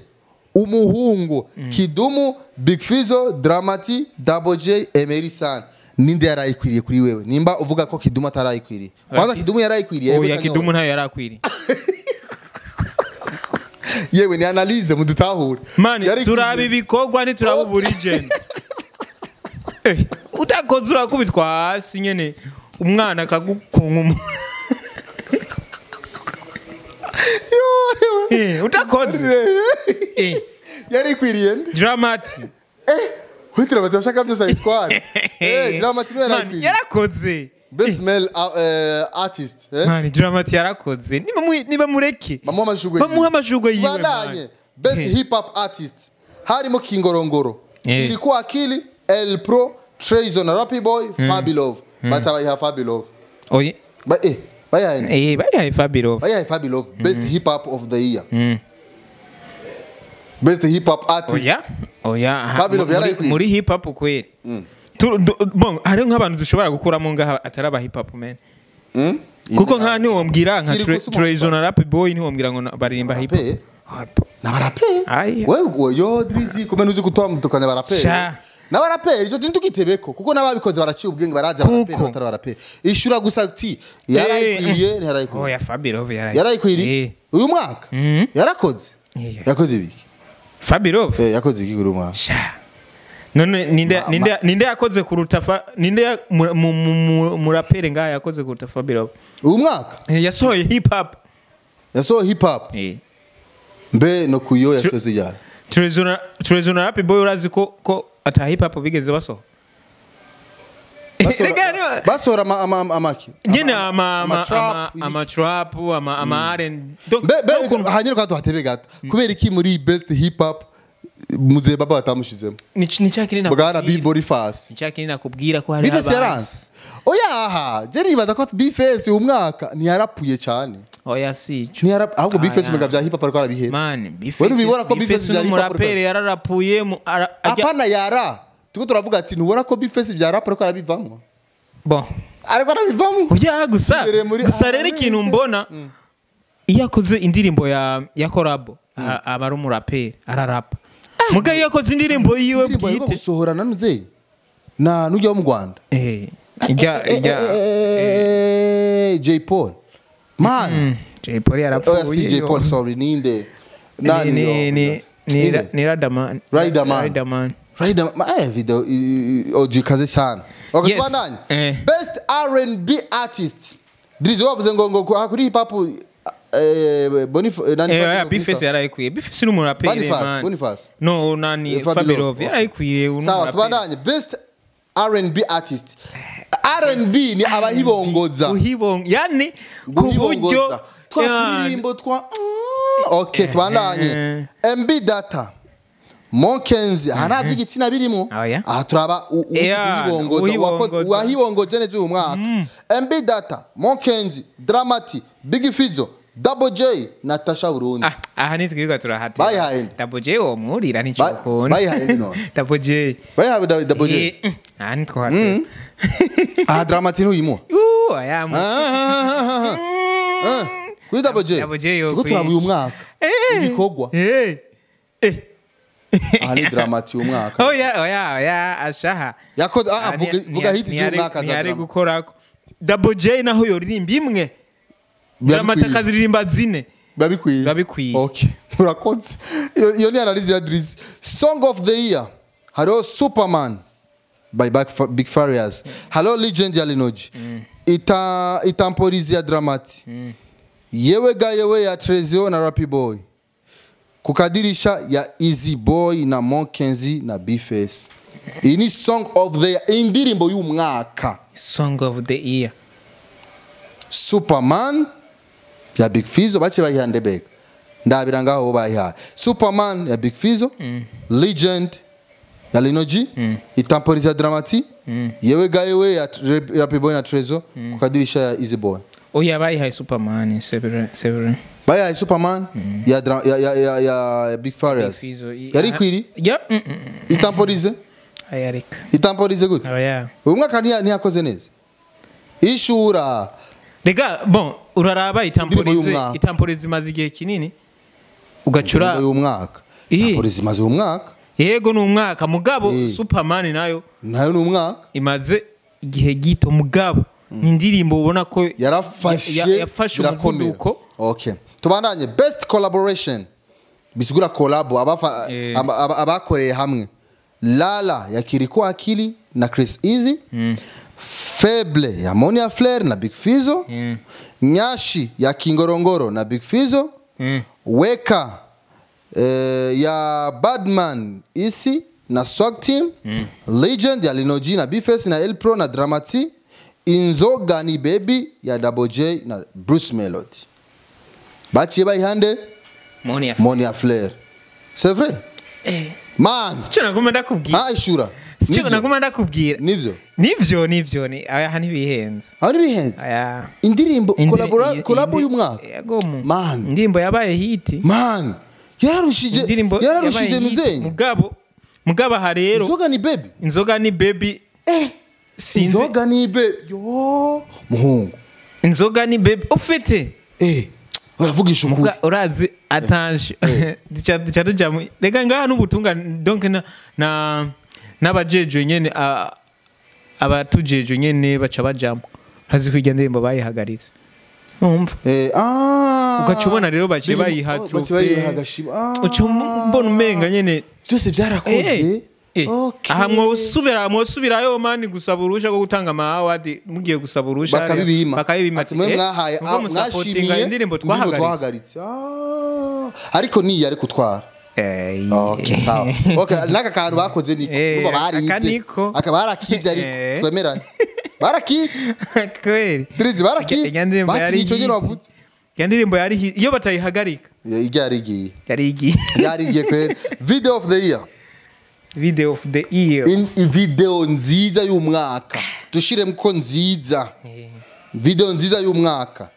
umuhungu: Kidumu, Big Fizzo, Dramati, Double J, Emerson. Ninde yarayikwiriye kuri wewe, nimba uvuga ko Kidumu atarayikwiriye? Kwanza Kidumu yarayikwiriye, yego Oya, canke Kidumu oya? ntayo yarakwiriye. Yewe, ni analyse mudutahure. Man, Yarayikwiriye. turaba ibikorwa, ntituraba uburigeni. Utakoze urakubitwa hasi nyene, umwana akagukunga. Yo, yewe. Utakoze. Yarayikwiriye nde? Dramati. We Dramati ashaka byose abitware. Dramati niwe Man, yarayikwiriye. yarakoze. Best male artist, eh? Man, Dramati yarakoze. Niba mureke. Bamuha amashugwe. Bamuha amashugwe yiwe, man. Tubandanye. Best hip hop artist harimo Kingorongoro, Kirikou Akili, El Pro, Trayzon na Rappy Boy, Fabilove. Baca bayiha Fabilove. Oye. Ba bayihaye nde? Bayihaye Fabilove. Bayihaye Fabilove best hip hop of the year. Best hip hop artist. Oya, oya, aha, Fabilove yarayikwiriye. muri hip hop kweri. Bon, hariho nk'abantu dushobora gukuramo ngaha atari aba hip hop, man. Kuko nka ntiwombwira nka Kiri gusa Trayzon na Rap Boy, ntiwombwira ngo baririmba hip hop. Rape? Hop. N'abarape. Ai. Wewe yo Drizzy, kumena uzi kutwamtukana barape. Sha. N'abaraperi icyo ntitugitebeko, kuko n'ababikoze baraciye ubwenge, barazi abaraperi Kuko. batari abaraperi. Ishura gusa ati yarayikwiriye, ntiyarayikwiriye? Oya, Fabilove yarayikwiriye. Yarayikwiriye uyu mwaka. Mhm. Yarakoze. Yakoze ibiki? Fabilove. Yakoze iki kuri uyu mwaka? Sha. None ninde ninde yakoze kuruta ninde muraperi ngaha yakoze kuruta Fabilove? Uyu mwaka. Yasohoye hip hop. Yasohoye hip hop? Mbe no kuyo yasoze yayo? Trayzon na Rap Boy, urazi ko ata hip hop bigeze basohora. Rega, Basohora amaki nyene ama ama ama trap, ama trap, ama R&B. Donc Mbe hanyuma kwa tuhatebe gato, kubera iki muri best hip hop muzehe baba batamushizemo? Ni cya kinini Bwana nakubwira. B Boniface. Ni cya kinini nakubwira ko hari Bface yaranse. Oya, aha je nibaza ko Bface uyu mwaka ntiyarapuye cyane. Oya, si ico. Ntiyarap ahubwo Bface Aya. umenga bya hip hop ariko arabiheba. Man, Wewe ntubibona ko Bface Bface bya hip hop ariko n'umuraperi yararapuye Apana, yara tuko turavuga ati ntubona ko Bface bya rap ariko arabivamo? Bon. Ariko arabivamo. Oya, gusa Imbere muri gusa rero ikintu mbona, iyo akoze indirimbo ya collabo aba ari umuraperi, ararapa. Muga iyo akoze indirimbo yiwe Indirimbo aheruka bwite gusohora nanuze na nujya wo mu Rwanda. Ijya Jay Paul, man. Jay Polly Oya, si yarapfuye. Jay Paul, sorry, ninde? Nani Ni yo? ni ni Ninde? ni Riderman. Riderman. Riderman. Rider video audio ikaze cyane. Okay, Yes. tubandanye. Eh. Best R&B artist. Drizzy wavuze ngo kuri hip hop nani Eh, B-Face yarayikwiye. B-Face ni umuraperi Boniface, man. Boniface. No, nani Fabio Fabio Love. yarayikwiye uno Sawa, muraperi. tubandanye. Best R&B artist. R&B ni abahibongoza. Guhibong yani ku buryo Guhibongoza. Twa yani, turirimbo twa okay, tubandanye. MB Data. Monkenzi aha nta by'igitsina birimo. Oya. Aha turaba Yeah, uhibongoza uhibongoza. wahibongoje neza uyu mwaka. MB Data, Monkenzi, Dramati, Big Fizzo, Double J, Natasha Burundi. Ah, aha nitwirirwa turahatira. Bayihaye nde? Double J wo muhurira nticokunda. Bayihaye nde none? Double J. Bayihawe Double J. Eh, aha ntitwohatira. Aha Dramati ntuyimuha. Aya mu- Ah, kuri Double J. Double J yo Turiko turaba uyu mwaka. Ibikorwa. Eh. Eh. Aha ni Dramati uyu mwaka. Oya, oya, oya, ashaha. Yakoze vuga hit z'uyu mwaka za Ntiyari Dramati. gukorako. Double J naho yoririmba imwe. Dramati akaziririmba zine. Biba bikwiye. Biba bikwiye. Okay. Urakoze. Iyo ni analyse ya Drizzy. Song of the year. Hariho Superman by Big Farious. Hariho Legend ya Linoji. Itamporizi ya Dramati. Yewe ga yewe ya Trezio na Rappy Boy. Kukadirisha ya Easy Boy na Monkenzi na B-Face. Iyi ni song of the year, indirimbo y'umwaka. Song of the year. Superman ya Big Fizzo baciye bayiha ndebeka ndabira ngaho bo bayihaye. Superman ya Big Fizzo, Legend ya Lino G, Itamporizi ya Dramati, Yewe ga yewe ya Rappy Boy na Trezo, kukadirisha ya Easy Boy. Oya bayihaye Superman, c'est vrai, c'est vrai. Bayihaye Superman ya Big Farious. Fizzo, Yari ikwiri Ya. Itamporize Aya reka. Itamporize gute? Oya. Uyu mwaka ntiyakoze neza. Ishura Rega, bon, uraraba itamporize, y'umwaka. itamporize imaze igihe kinini. Ugacura uyu mwaka. Iyi. Itamporize imaze uyu mwaka. Yego ni umwaka mugabo Eh. Superman nayo Nayo ni umwaka. imaze igihe gito mugabo ni indirimbo ubona ko Yarafashe yafashe birakomera. umuvuduko. Okay, tubandanye. Best collaboration bisigura collab abakoreye hamwe. Lala ya Kirikou Akili na Chris Easy, Feble ya Monia Flair na Big Fizzo, Nyashi ya Kingorongoro na Big Fizzo, Weka ya Badman Isi na Swag Team, Legend ya Lino G na B-Face na El Pro na Dramati, Inzoga ni Baby ya Double J na Bruce Melody. Baciye bayihande Monia. Monia Flair. C'est vrai? Man, Sico naguma ndakubwira. ah ishura. Sico Nivyo. naguma ndakubwira. Nivyo. Nivyo nivyo ni aya ntibihenze. Aho ntibihenze. Aya. Indirimbo collabo y'uyu mwaka. Yego mu. Man. Indirimbo yabaye hit. Man, yararushije Indirimbo yararushije yabaye hit. nuzenye. Mugabo mugabo aha rero Inzoga ni baby. inzoga ni baby. Sinzi. Inzoga ni baby. Yo, muhungu. Inzoga ni baby. Ufite. Uravugisha ukuri. Urazi attention. Duca tuja mu rega ngaha n'ubutunga donc na n'abajejwe nyene abatujejwe nyene baca bajamo. Hazi kwirya ndirimbo bayihagaritse. Umva. Ugaca ubona rero baciye bayiha Baciye bayiha agashima. Uca mbona umenga nyene Byose byarakoze. Okay. Aha mwosubirayo mani gusaba uruhusha rwo gutanga ama award mugiye gusaba uruhusha bakabibima. Bakabibima Ati mwe mwahaye muko musapotinga mwashimiye indirimbo twahagaritse. Ariko ni yari kutwara. Okay, sawa. Okay, naka kantu bakoze niko. Nuba barivye. Akaniko. Aka barakivye ariko twemeranye. Barakivye. Kweli. Drizzy barakivye. Bati nico nyene wavutse. Ya ndirimbo yari iyo batayihagarika. Ijya yarigiye. Yarigiye. Yarigiye kweli. Video of the year. Video of the year. Video nziza y'umwaka. Dushiremo ko nziza. Video nziza y'umwaka.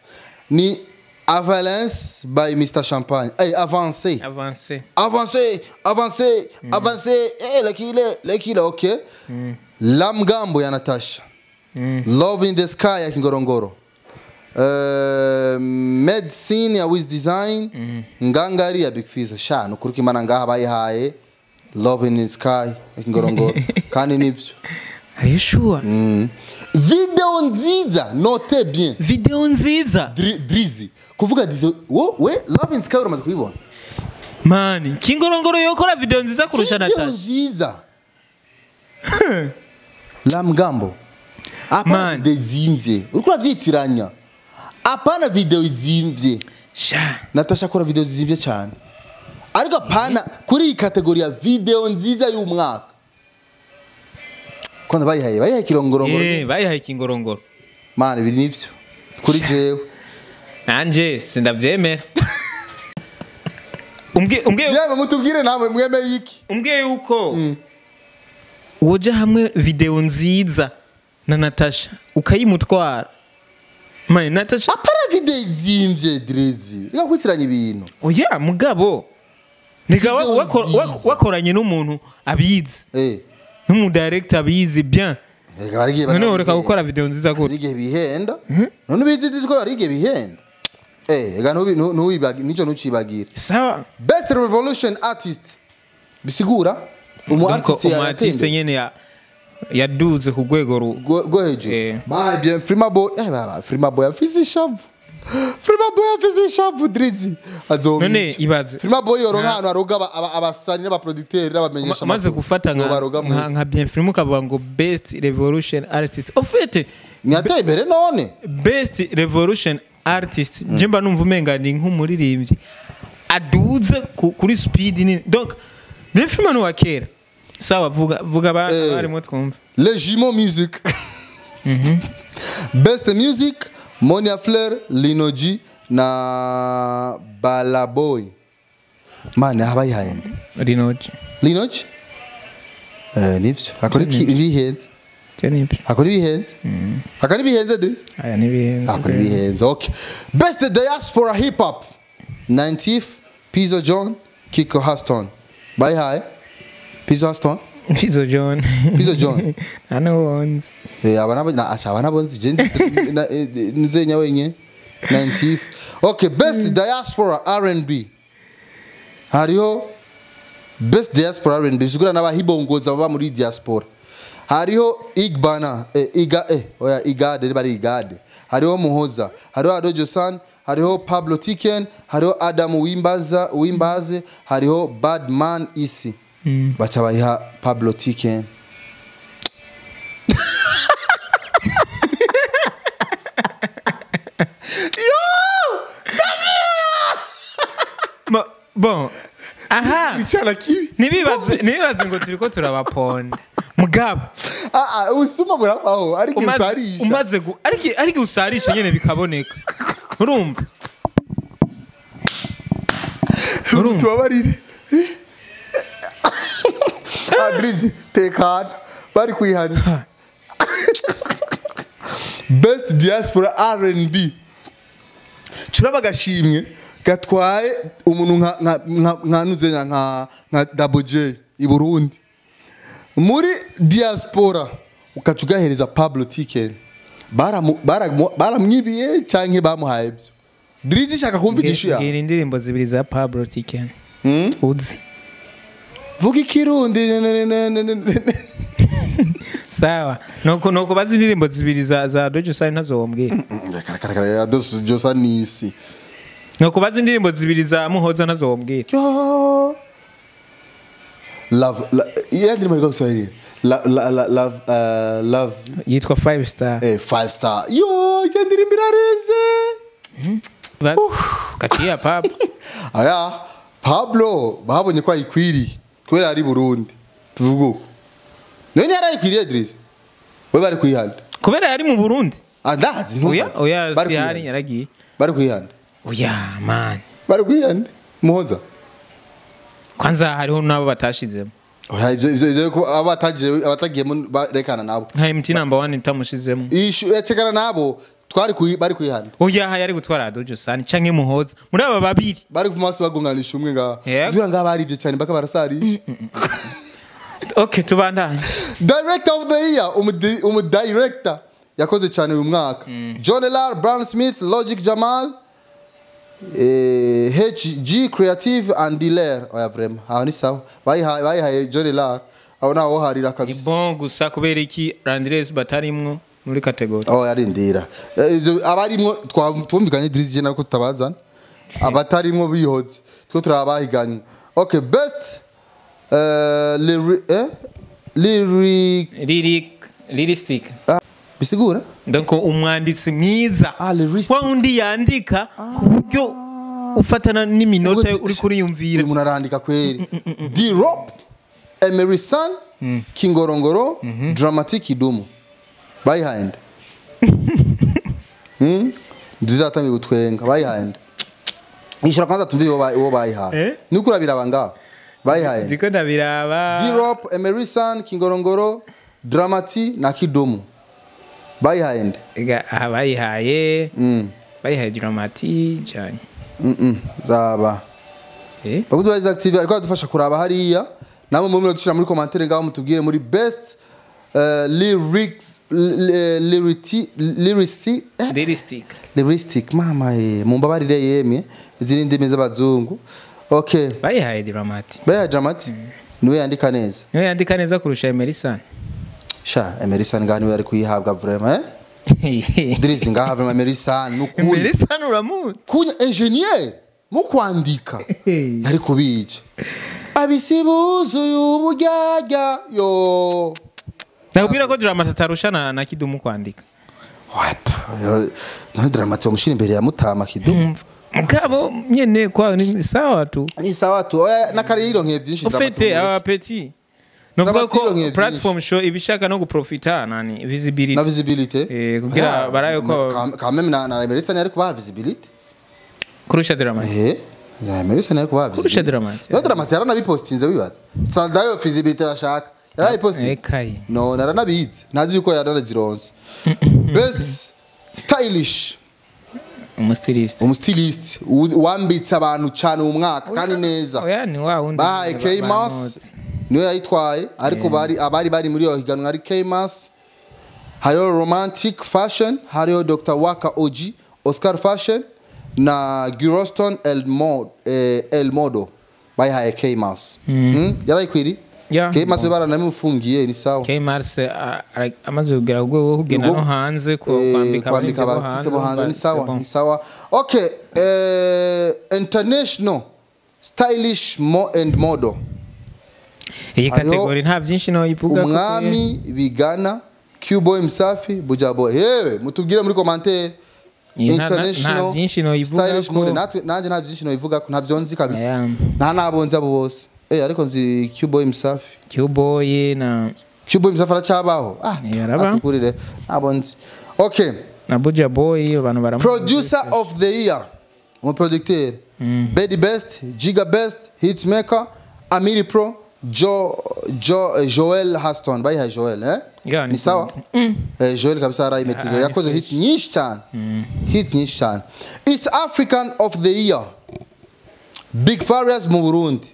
Ni Avalanche by Mr Champagne. Hey, avancez. Avancez. Avancez, avancez, avancez. Eh, lekile, okay. Lamgambo ya Natasha. Love in the Sky ya Kingorongoro. Medicine ya Wiz Design. Ngangari ya Big Fizzo. Sha, nukuri ko Imana ngaha bayihaye. Love in the Sky ya Kingorongoro. Kandi nivyo. Are you sure? Video nziza, note bien. Video nziza. Drizzy. Kuvuga Drizzy, we Love in the Sky uramaze kuyibona. Mani, Kingorongoro yokora video nziza kurusha Video Natasha. nziza. La Mgambo. Apana Man. video izimvye. Uriko uravyitiranya. Apana video izimvye. Sha. Natasha akora video zizimvye cyane. Ariko apana kuri iyi category ya video nziza y'umwaka. Kwanza bayihaye kirongorongoro. Bayihaye ikingorongoro. Man, biri nivyo. Kuri jewe. Nanje sindavyemera. Umbwiye Yewe mutubwire namwe mwemeye iki? Umbwiye yuko woja hamwe video nziza na Natasha ukayimutwara. Man, Natasha Apana video izimvye Drizzy. Reka kwitiranya ibintu. Oya mugabo. Niga Video nziza. wakoranye n'umuntu abizi. N'umu director abizi bien. Reka barigiye None ureka gukora video nziza gute? Igihe bihenda. None ubizi ko barigiye bihenda. Ega ntuwibagi nico ntucibagira. Sawa. Best Revolution Artist. Bisigura umu artist umu artist nyene yaduze ku rwego rwo hejuru. Baye bien Frima Boy, baba Frima Boy afise ishavu. Frima Boy afise ishavu Drizzy. Azomica. None ibaze. Frima Boy yoronka ahantu aroga abasani n'abaproducteur n'abamenyesha. Maze gufata nka bien Frima ukavuga ngo Best Revolution Artist. Au fait nyateye imbere none. Best Revolution Artist je mba numva umenga ni nk'umuririmbyi aduze kuri speed nini. Donc bien Frima ni wa kera. Sawa vuga barimo twumva. Les Jumeaux Music. Best Music Monia Fleur, Linoji na Balaboy. Man abayihaye. Linoji. Linoji? Nivyo. Akora ibihenze. Akora ibihenze. Akora ibihenze Drizzy. Aya nibihenze. Akora ibihenze. Okay. Best Diaspora Hip Hop. 90th Pizzo John, Kiko Huston. Bayihaye. Pizzo Huston. Pizzo John. Pizzo John. Ano onzi. Abana bonzi jenzi nzenya wenye 90th. Okay, best diaspora R&B. Hariho best diaspora R&B bisigura n'abahibongoza baba muri diaspora. Hariho Igbana oya Igade bari Igade. Hariho Muhoza, hariho Adojo San, hariho Pablo Tiken, hariho Adam Wimbaze, hariho Badman Isi. Bacha bayiha Pablo Tiken. Yo! Bon. Aha. Nibibaze ngo turiko turabaponda. Mugabo. Usuma murabaho ariko usarisha. Umaze ariko usarisha nyene bikaboneka. Urumva? Tubabarire. Drizzy tekana bari kwihana. Best Diaspora R&B. Turaba gashimwe gatwaye umuntu nka nuze nka Double J i Burundi. Muri diaspora ukacugahereza Pablo Tiken. Baramwibiye canke bamuhaye ibyo. Drizzy shaka kumva igishu ya. Ngira indirimbo zibiri za Pablo Tiken. Uzi. Vuga ikirundi. Sawa. Nuko bazi indirimbo zibiri za Dojo San ntazo wombwira. Karakara ya Dojo San nisi. Nuko bazi indirimbo zibiri za Muhoza ntazo wombwira. Love ya ndirimbo iko Kiswahili. Love love yitwa 5 star. 5 star. Yo, ya ndirimbo irareze. Katia Pablo. Aya Pablo babonye ko ayikwiriye kubera ari Burundi. Tuvuga. None yarayikwiriye Drizzy. We bari kwihanda. Kubera yari mu Burundi. Ndazi ntubaze. Oya si yari yaragiye. Bari kwihanda. Oya man. Bari kwihanda. Muhoza. Kwanza hariho nabo batashizemo. Oya ivyo ko abatagiye abatagiyemo rekana nabo. Nka MT number 1 itamushizemo. Ishu yatekana nabo twari bari kwihanda. Oya yari gutwara Dojo San canke Muhoza. Muri aba babiri. Bari kuvuma basi bagonganisha umwe ngaha. Zura ngaha barivye cyane baka barasarisha. Okay tubandanye. Director of the year umu director yakoze cyane uyu mwaka. John L.R. Brown Smith, Logic Jamal, HG Creative and Dealer. Oya vraiment aho ni sawa. Bayihaye John L.R. aho naho harira kabisa. Ni bon gusa kubera iki Andres batarimwo muri category. Oh yarindira. Abarimwo twumvikanye Drizzy nako tutabazana. Abatarimwo bihoze. Twe turabahiganye. Okay best lyric Lyristic. Bisigura? Donc umwanditsi mwiza. Lyristic. Wa undi yandika ku buryo ufatana n'iminota uri kuriyumvira. Umuntu arandika kweri. D-Rop, Emerson, Kingorongoro, Dramatic Idumu. Behind. Nzizatangiye gutwenga behind. Ishira kwanza tumve uwo bayihaye. Nuko urabiraba ngaho. Bayihaye. Ndiko ndabiraba. D-Rop, Emerson, Kingorongoro, Dramati na Kidumu. Behind. Aha bayihaye. Bayihaye Dramati cyane. Raba. Bakudu ba Isaac TV ariko adufasha kuraba hariya. Namwe mumwe dushira muri commentaire ngaho mutubwire muri best lyrics lyristic. Lyristic mama mumbabarire yemye izindi ndimi z'abazungu. Okay. Bayihaye Dramati. Bayihaye Dramati. Niwe yandika neza. Niwe yandika neza kurusha Emerson. Sha Emerson ngaho niwe ari kuyihabwa vraiment Idris ngaha vraiment Emerson nukuri. Emerson uramuzi. Kunya engineer mu kwandika. Ari kubica. Abisibuzu y'ubujyajya yo. Nakubwira ko Dramati atarusha na Kidumu kwandika. What? No Dramati omushira imbere ya Mutama Kidumu. Mugabo nyene kwa ni sawa tu. Ni sawa tu. Oya nakariro nke byinshi Dramati. Ufite aba petit. Novuga ko platform show ibishaka no guprofita nani visibility. Na visibility. Kugira barayo ko quand même na Emerson yari kubaha visibility. Kurusha Dramati. Emerson yari kubaha visibility. Kurusha Dramati. No Dramati yaranabipostinze wibaza. Saldayo visibility bashaka. Yarabipostinze. No naranabizi. Ntazi yuko yaranazironse. Best stylish. Umustylist wambitse abantu cyane umwaka kandi neza. Oya ni wa wundi. Bahaye K-Mas niwe yayitwaye ariko bari abari bari muri yo higanwa ari K-Mas. Hariho Romantic Fashion, hariho Dr. Waka OG, Oscar Fashion na Giroston El Modo. Bayihaye K-Mas. Yarayikwiri? K-Mas baranamufungiye ni sawa. K-Mas amaze kugera ubwo kugenda no hanze kwambika abatise bo hanze ni sawa, ni sawa. Okay, international stylish and model. Iyi category nta byinshi no ivuga ko umwami bigana Q-Boy Msafi Bujaboy. Yewe mutubwire muri commentaire. International stylish model natwe nanje nta byinshi no ivuga ko ntabyo nzi kabisa. Nta nabonze abo bose. Ariko nzi Q-Boy Msafi. Q-Boy na Q-Boy Msafi aracabaho. Atukurire nabonze. Okay. Na Bujaboy abantu baramu. Producer of the year. Mu producteur. Bedi Best, Giga Best, Hitmaker, Amiri Pro, Joel Haston. Bayihaye Joel, Yeah, ni sawa? Joel kabisa arayimetize. Yakoze hit nyinshi cyane. Hit nyinshi cyane. East African of the year. Big Farious mu Burundi.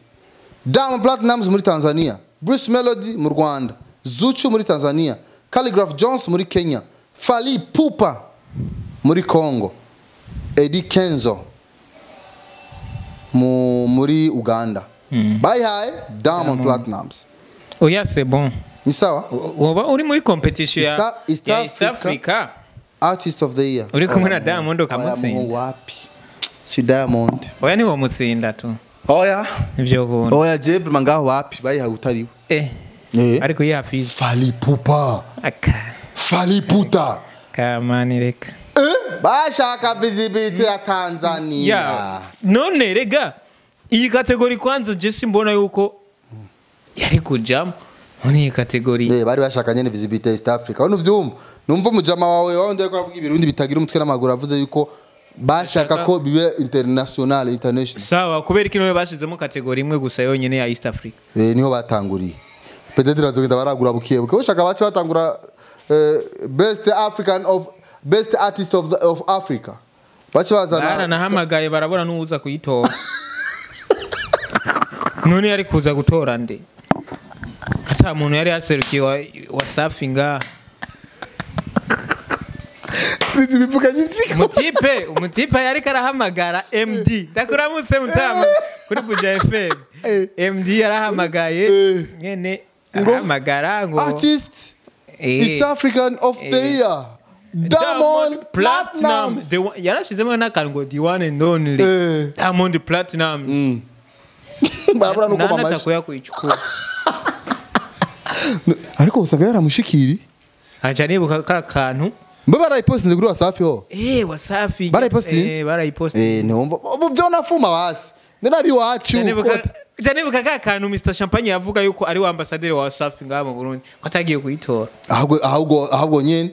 Diamond Platnumz muri Tanzania, Bruce Melody mu Rwanda, Zuchu muri Tanzania, Calligraph Jones muri Kenya, Fally Ipupa muri Congo, Eddie Kenzo muri Uganda. Bayihaye Diamond Platnumz. Oya c'est bon. Ni sawa? Woba uri muri competition ya East Africa Artist of the Year. Uri kumwe na Diamond ukamutsinda. Wapi? Si Diamond. Oya ni wamutsinda tu. Oya. Nivyo kubona. Oya Jebre mangaho wapi bayihaye utariwe. Ariko yafize. Fally Ipupa. Aka. Fally Ipupa. Kamani reka. Bashaka visibility ya Tanzania. Yeah. None rega iyi category kwanza je simbona yuko yari kujamo. None iyi category. Bari bashaka nyene visibility East Africa. Ono vyumva. Numva umujama wawe wawe ndeko avuga ibirundi bitagira umutwe n'amaguru avuze yuko bashaka ko bibe international. Sawa kubera iki niwe bashizemo category imwe gusa yonyene ya East Africa. Niho batanguriye. Peut-être bazogenda baragura bukiye buke. Bashaka bace batangura best African of best artist of Africa. Bace bazana. Baranahamagaye barabona n'uza kuyitora. None yari kuza gutora nde? Ata muntu yari yaserukiye wa Safi nga. Umutipe yari karahamagara MD. Ndakuramutse mutama kuri Buja FM. MD yarahamagaye nyene arahamagara ngo artist East African of the year Diamond Platnumz. Yarashizemo n'akantu ngo the one and only Diamond Platnumz. Barabura nuko mamaje. Natakuya kuichukua. Ariko usanga yaramushikiri. Aca nibuka ka kantu Mbe barayipostinze kuri Wasafi ho. Wasafi Barayipostinze? Barayipostinze. Ntumva ubu byo nafuma basi. Ndanabi wacu. Aca nibuka ka kantu Mr Champagne yavuga yuko ari wa ambassadeur wa Wasafi ngaha mu Burundi ko atagiye kuyitora. Ahubwo nyene.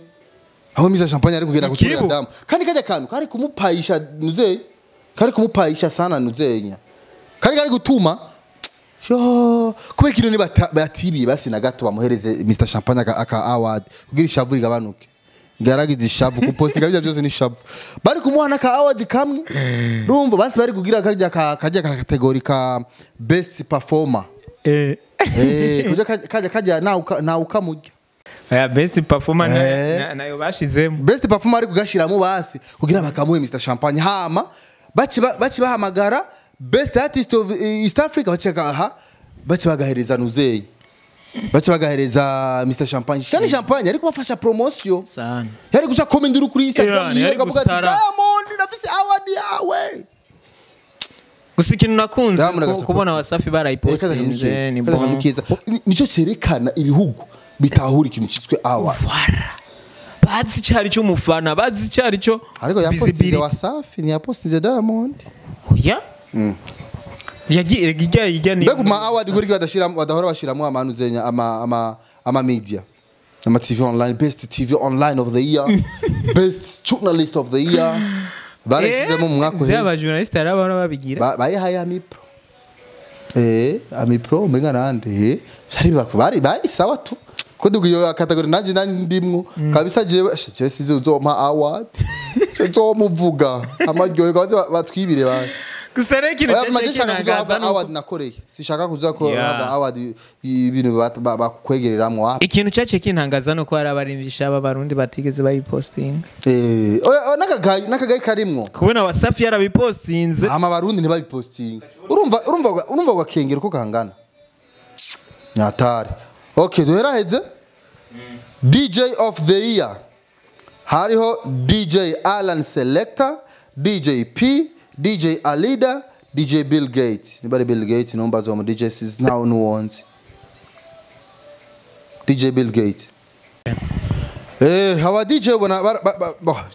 Aho Mr Champagne ari kugenda gutura Kibu. damu. Kandi kajya kantu kari kumupayisha nuze. Kari kumupayisha sana nuzenya. Kari gutuma yo kubera ikintu ni batibiye basi na gato bamuhereze Mr Champagne aka award kugira ishavu rigabanuke. Garagize ishavu kupostinga bijya byose ni ishavu. Bari kumuha naka award kamwe. Urumva basi bari kugira kajya kajya ka category ka best performer. Kujya kajya na ukamujya. Aya best performer nayo bashizemo. Best performer ari kugashiramo basi kugira bakamuhe Mr Champagne hama baci bahamagara best artist of East Africa baci bagahereza nuzeyi. Baci bagahereza Mr Champagne. Kandi Champagne ari kubafasha promotion. Sana. Yari guca comment uri kuri Instagram Yari akavuga ati gusara. Diamond nafise award yawe. Gusa ikintu nakunze kubona Wasafi Kaza barayipostinze ni bon. Nico cerekana ibihugu bitahura ikintu cyiswe award. Bazi cyari cyo mufana, bazi cyari cyo Ariko yapostinze Wasafi, ni yapostinze Diamond. Oya. Yagiye ijya ni. Mbega ma award kuri badashira badahora bashiramo amanu zenya ama media. Ama TV online, best TV online of the year, best journalist of the year. Barashizemo mu mwaka uheze. Byaba journalist arabara babigira. Bayihaye Amipro. Amipro mbenga nande. Bari bari sawa tu. Ko dugiyo category nanje nani ndimwo kabisa jewe size uzompa award. Uzomuvuga amaryohe kabaze batwibire basi. Gusa rero ikintu cyaje kinangaza award nakoreye. Sishaka kuza ko award ibintu bakwegereramwo. Ikintu cyaje kintangaza nuko hari abarimvisha b'abarundi batigeze bayipostinga. Nakagayi karimwo. Kubona Wasafi yarabipostinze. Ama barundi ntibabipostinga. Urumva gwakengera uko kangana. Nyatari. Okay, duheraheze. DJ of the year. Hariho DJ Alan Selector, DJ P, DJ Alida, DJ Bill Gates. Nibari Bill Gates nomba zo mu DJ sis now no ones. DJ Bill Gates. Hawa DJ bona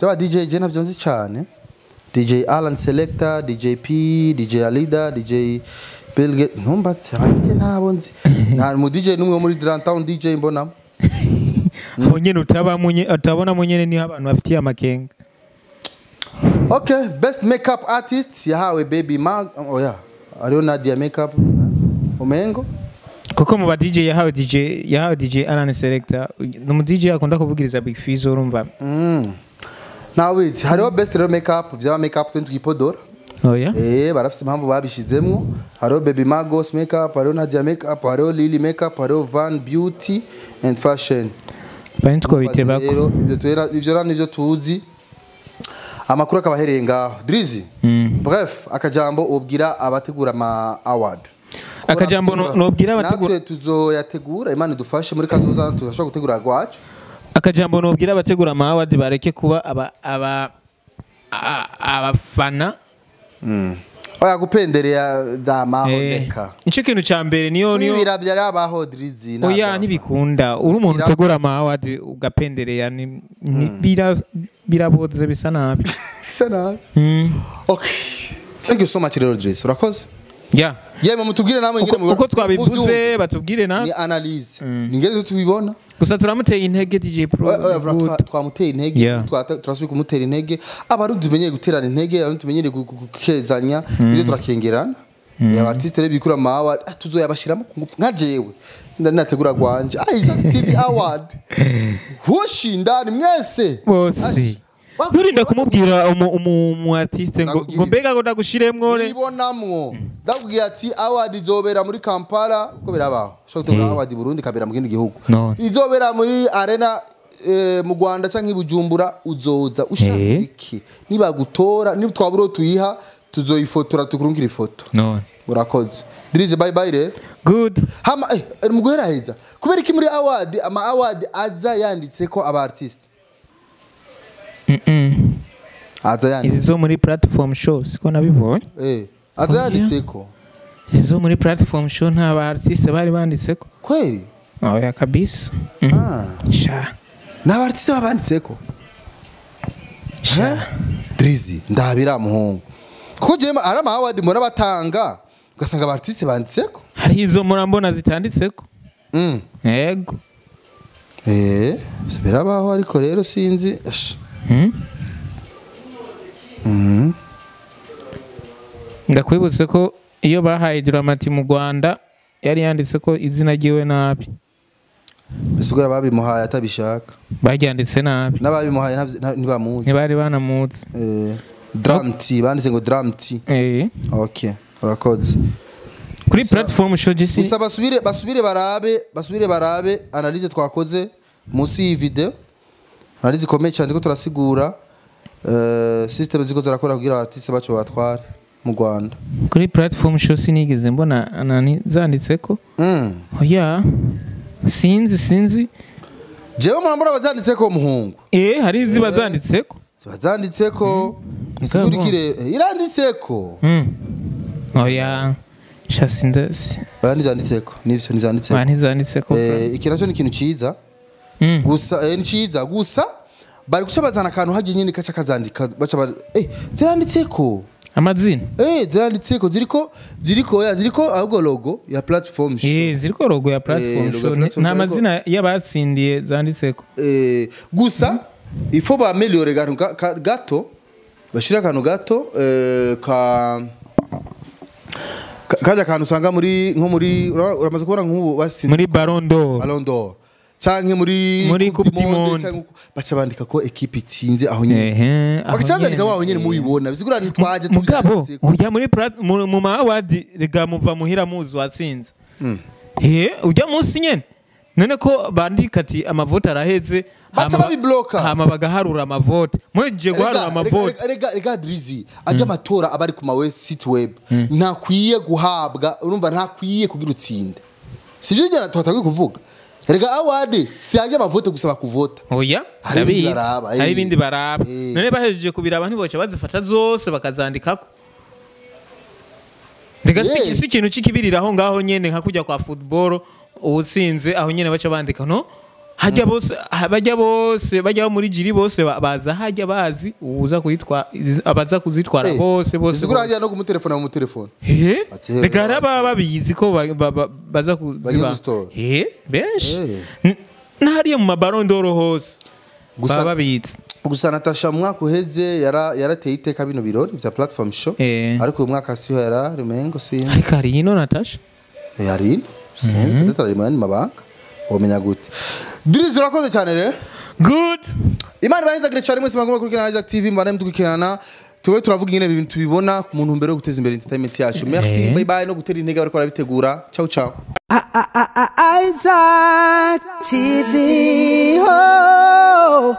ba DJ je navyo nzi cyane. DJ Alan Selector, DJ P, DJ Alida, DJ Bill Gates. Numba tse ntarabonzi. Nta mu DJ numwe muri Downtown DJ mbona. Aho nyene utabona munyene ni abantu bafitiye amakenga. Okay, best makeup artist yahawe Baby Mag. Oh yeah. Ariyo Nadia makeup. Omengo. Koko mu ba DJ yahawe DJ Alan Selector. No mu DJ akunda kuvugiriza Big Fizzo urumva. Nawe hariho best makeup vya makeup twipodora. Oh yeah. Barafise impamvu babishizemwo. Hariho Baby Magos makeup, hariho Nadia makeup, hariho Lily makeup, hariho Van Beauty and Fashion. Bantwo bitebako. Ivyo rero nivyo tuzi. Amakuru akaba ahereye ngaho. Drizzy. Bref, akajambo ubwira abategura ama award. Akajambo nobwira abategura natwe tuzoyategura, Imana idufashe muri kazoza tuzashobora gutegura gwacu. Akajambo nobwira abategura ama award bareke kuba abafana. Oya gupenderea dama honeka. Nico kintu ca mbere niyo ibirabya yabaho Drizzy na. Oya ntibikunda. Uri umuntu utegura ama award ugapenderea ni biraboze bisa nabi. Bisa nabi. Okay. Thank you so much rero Drizzy. Urakoze? Yeah. Yemwe mutubwire namwe ngire mu uko twabivuze batubwire na ni analyse. Ningere tubibona. Gusa turamuteye intege DJ Pro. Twamuteye intege, turasubiye kumutera intege. Abarundi tumenyere guterana intege, abarundi tumenyere gukezanya, ibyo turakengerana. Ya artiste rero bikura ama award tuzoyabashiramo nka jewe. Ndategura gwanje. Isaac TV award. Hoshi ndani mwese. Bose. Nurinda kumubwira umu artiste ngo mbega ngo ndagushiremwo ne. Nibonamwo. Ndakubwiye ati award izobera muri Kampala uko birabaho. Ushobora gutegura award Burundi kabera mu kindi gihugu. Izobera muri arena mu Rwanda canke i Bujumbura uzoza ushaka iki. Niba gutora ni twaburo tuyiha tuzoyifotora tukurungira ifoto. Urakoze. Drizzy bye bye rero. Good. Hama mu guheraheza. Kubera iki muri award ama award aza yanditse ko aba artiste. Aza yanditse. Izo muri platform show siko nabibonye. Aza yanditse ko. Izo muri platform show nta ba artiste bari banditse ko. Kweli? Oya kabisa. Sha. N'aba artiste babanditseko. Sha. Drizzy ndabira muhungu. Kuko je ari ama award mbona batanga ugasanga aba artiste banditseko. Hari izo murambona zitanditseko. Yego. Birabaho ariko rero sinzi. Ndakwibutse ko iyo bahaye Dramati mu Rwanda yari yanditse ko izina ryiwe nabi. Bisigura babimuhaye atabishaka. Baryanditse nabi. N'ababimuhaye ntibamuzi. Ntibari banamuzi. Dramti banditse ngo Dramti. Okay, urakoze. Kuri platform show GC. Gusa basubire barabe analyse twakoze munsi y'iyi video. Analyse ikomeye cyane ko turasigura system ziko zirakora kugira artiste bacu batware mu Rwanda. Kuri platform show sinigeze mbona nani zanditseko. Oya. Sinzi. Jewe murambura bazanditseko muhungu. Hari iziba zanditseko. Zibazanditseko. Sigurikire iranditseko. Oya. Shasindasi. Banditseko nivyo nizanditseko. Banditseko. Iki naco ni ikintu ciza. Gusa ni ciza gusa bari guca bazana akantu hagiye nyine kaca kazandika baca ziranditseko. Amazina. Ziranditseko ziriko ya ziriko ahubwo logo ya platform show. Ziriko logo ya platform show. Nta mazina y'abatsindiye zanditseko. Gusa ifo ba ameliore gato bashira akantu gato ka kaja kantu usanga muri nko muri uramaze kubona nk'ubu basinze muri Ballon d'Or canke muri Coupe du Monde baca bandika ko equipe itsinze aho nyene bakaca bandika aho nyene mubibona bisigura ntitwaje mugabo ujya muri mu ma award rega muva muhira muzi watsinze ujya munsi nyene none ko bandika ati amavote araheze baca babibloka hama bagaharura amavote mweje guharura amavote. Rega Drizzy ajya amatora abari ku ma site web ntakwiye guhabwa urumva ntakwiye kugira utsinde sivyo jana twatagiye kuvuga. Rega award si ajya amavote gusa bakuvota. Oya hari ibindi baraba none bahejeje kubiraba ntiboca bazifata zose bakazandikako. Rega si ikintu cikibiriraho ngaho nyene nka kujya kwa football uwutsinze aho nyene baca bandika no hajya bose bajya bose bajya muri jiri bose baza hajya bazi uza kuyitwa abaza kuzitwara bose bose bisigura hajya no kumutelefona mu telefone rega raba babizi ko baza kuziba benshi nahariye mu Ballon d'Or hose gusa babizi. Gusa Natasha mwaka uheze yarateye iteka bino birori vya platform show ariko uyu mwaka siho yararumengo sinzi ariko hari ino Natasha yari sinzi peut-être ari mu mabanga womenya gute. Drizzy urakoze cyane rero. Good. Imana ibahezagire cyane mwese mwagomba kurikirana Isaac TV mbana mudukurikirana tuwe turavuga ingene ibintu tubibona ku muntu mbere yo guteza imbere entertainment yacu. Merci, bye bye no gutera intege bariko barabitegura. Ciao ciao. Isaac TV. Oh.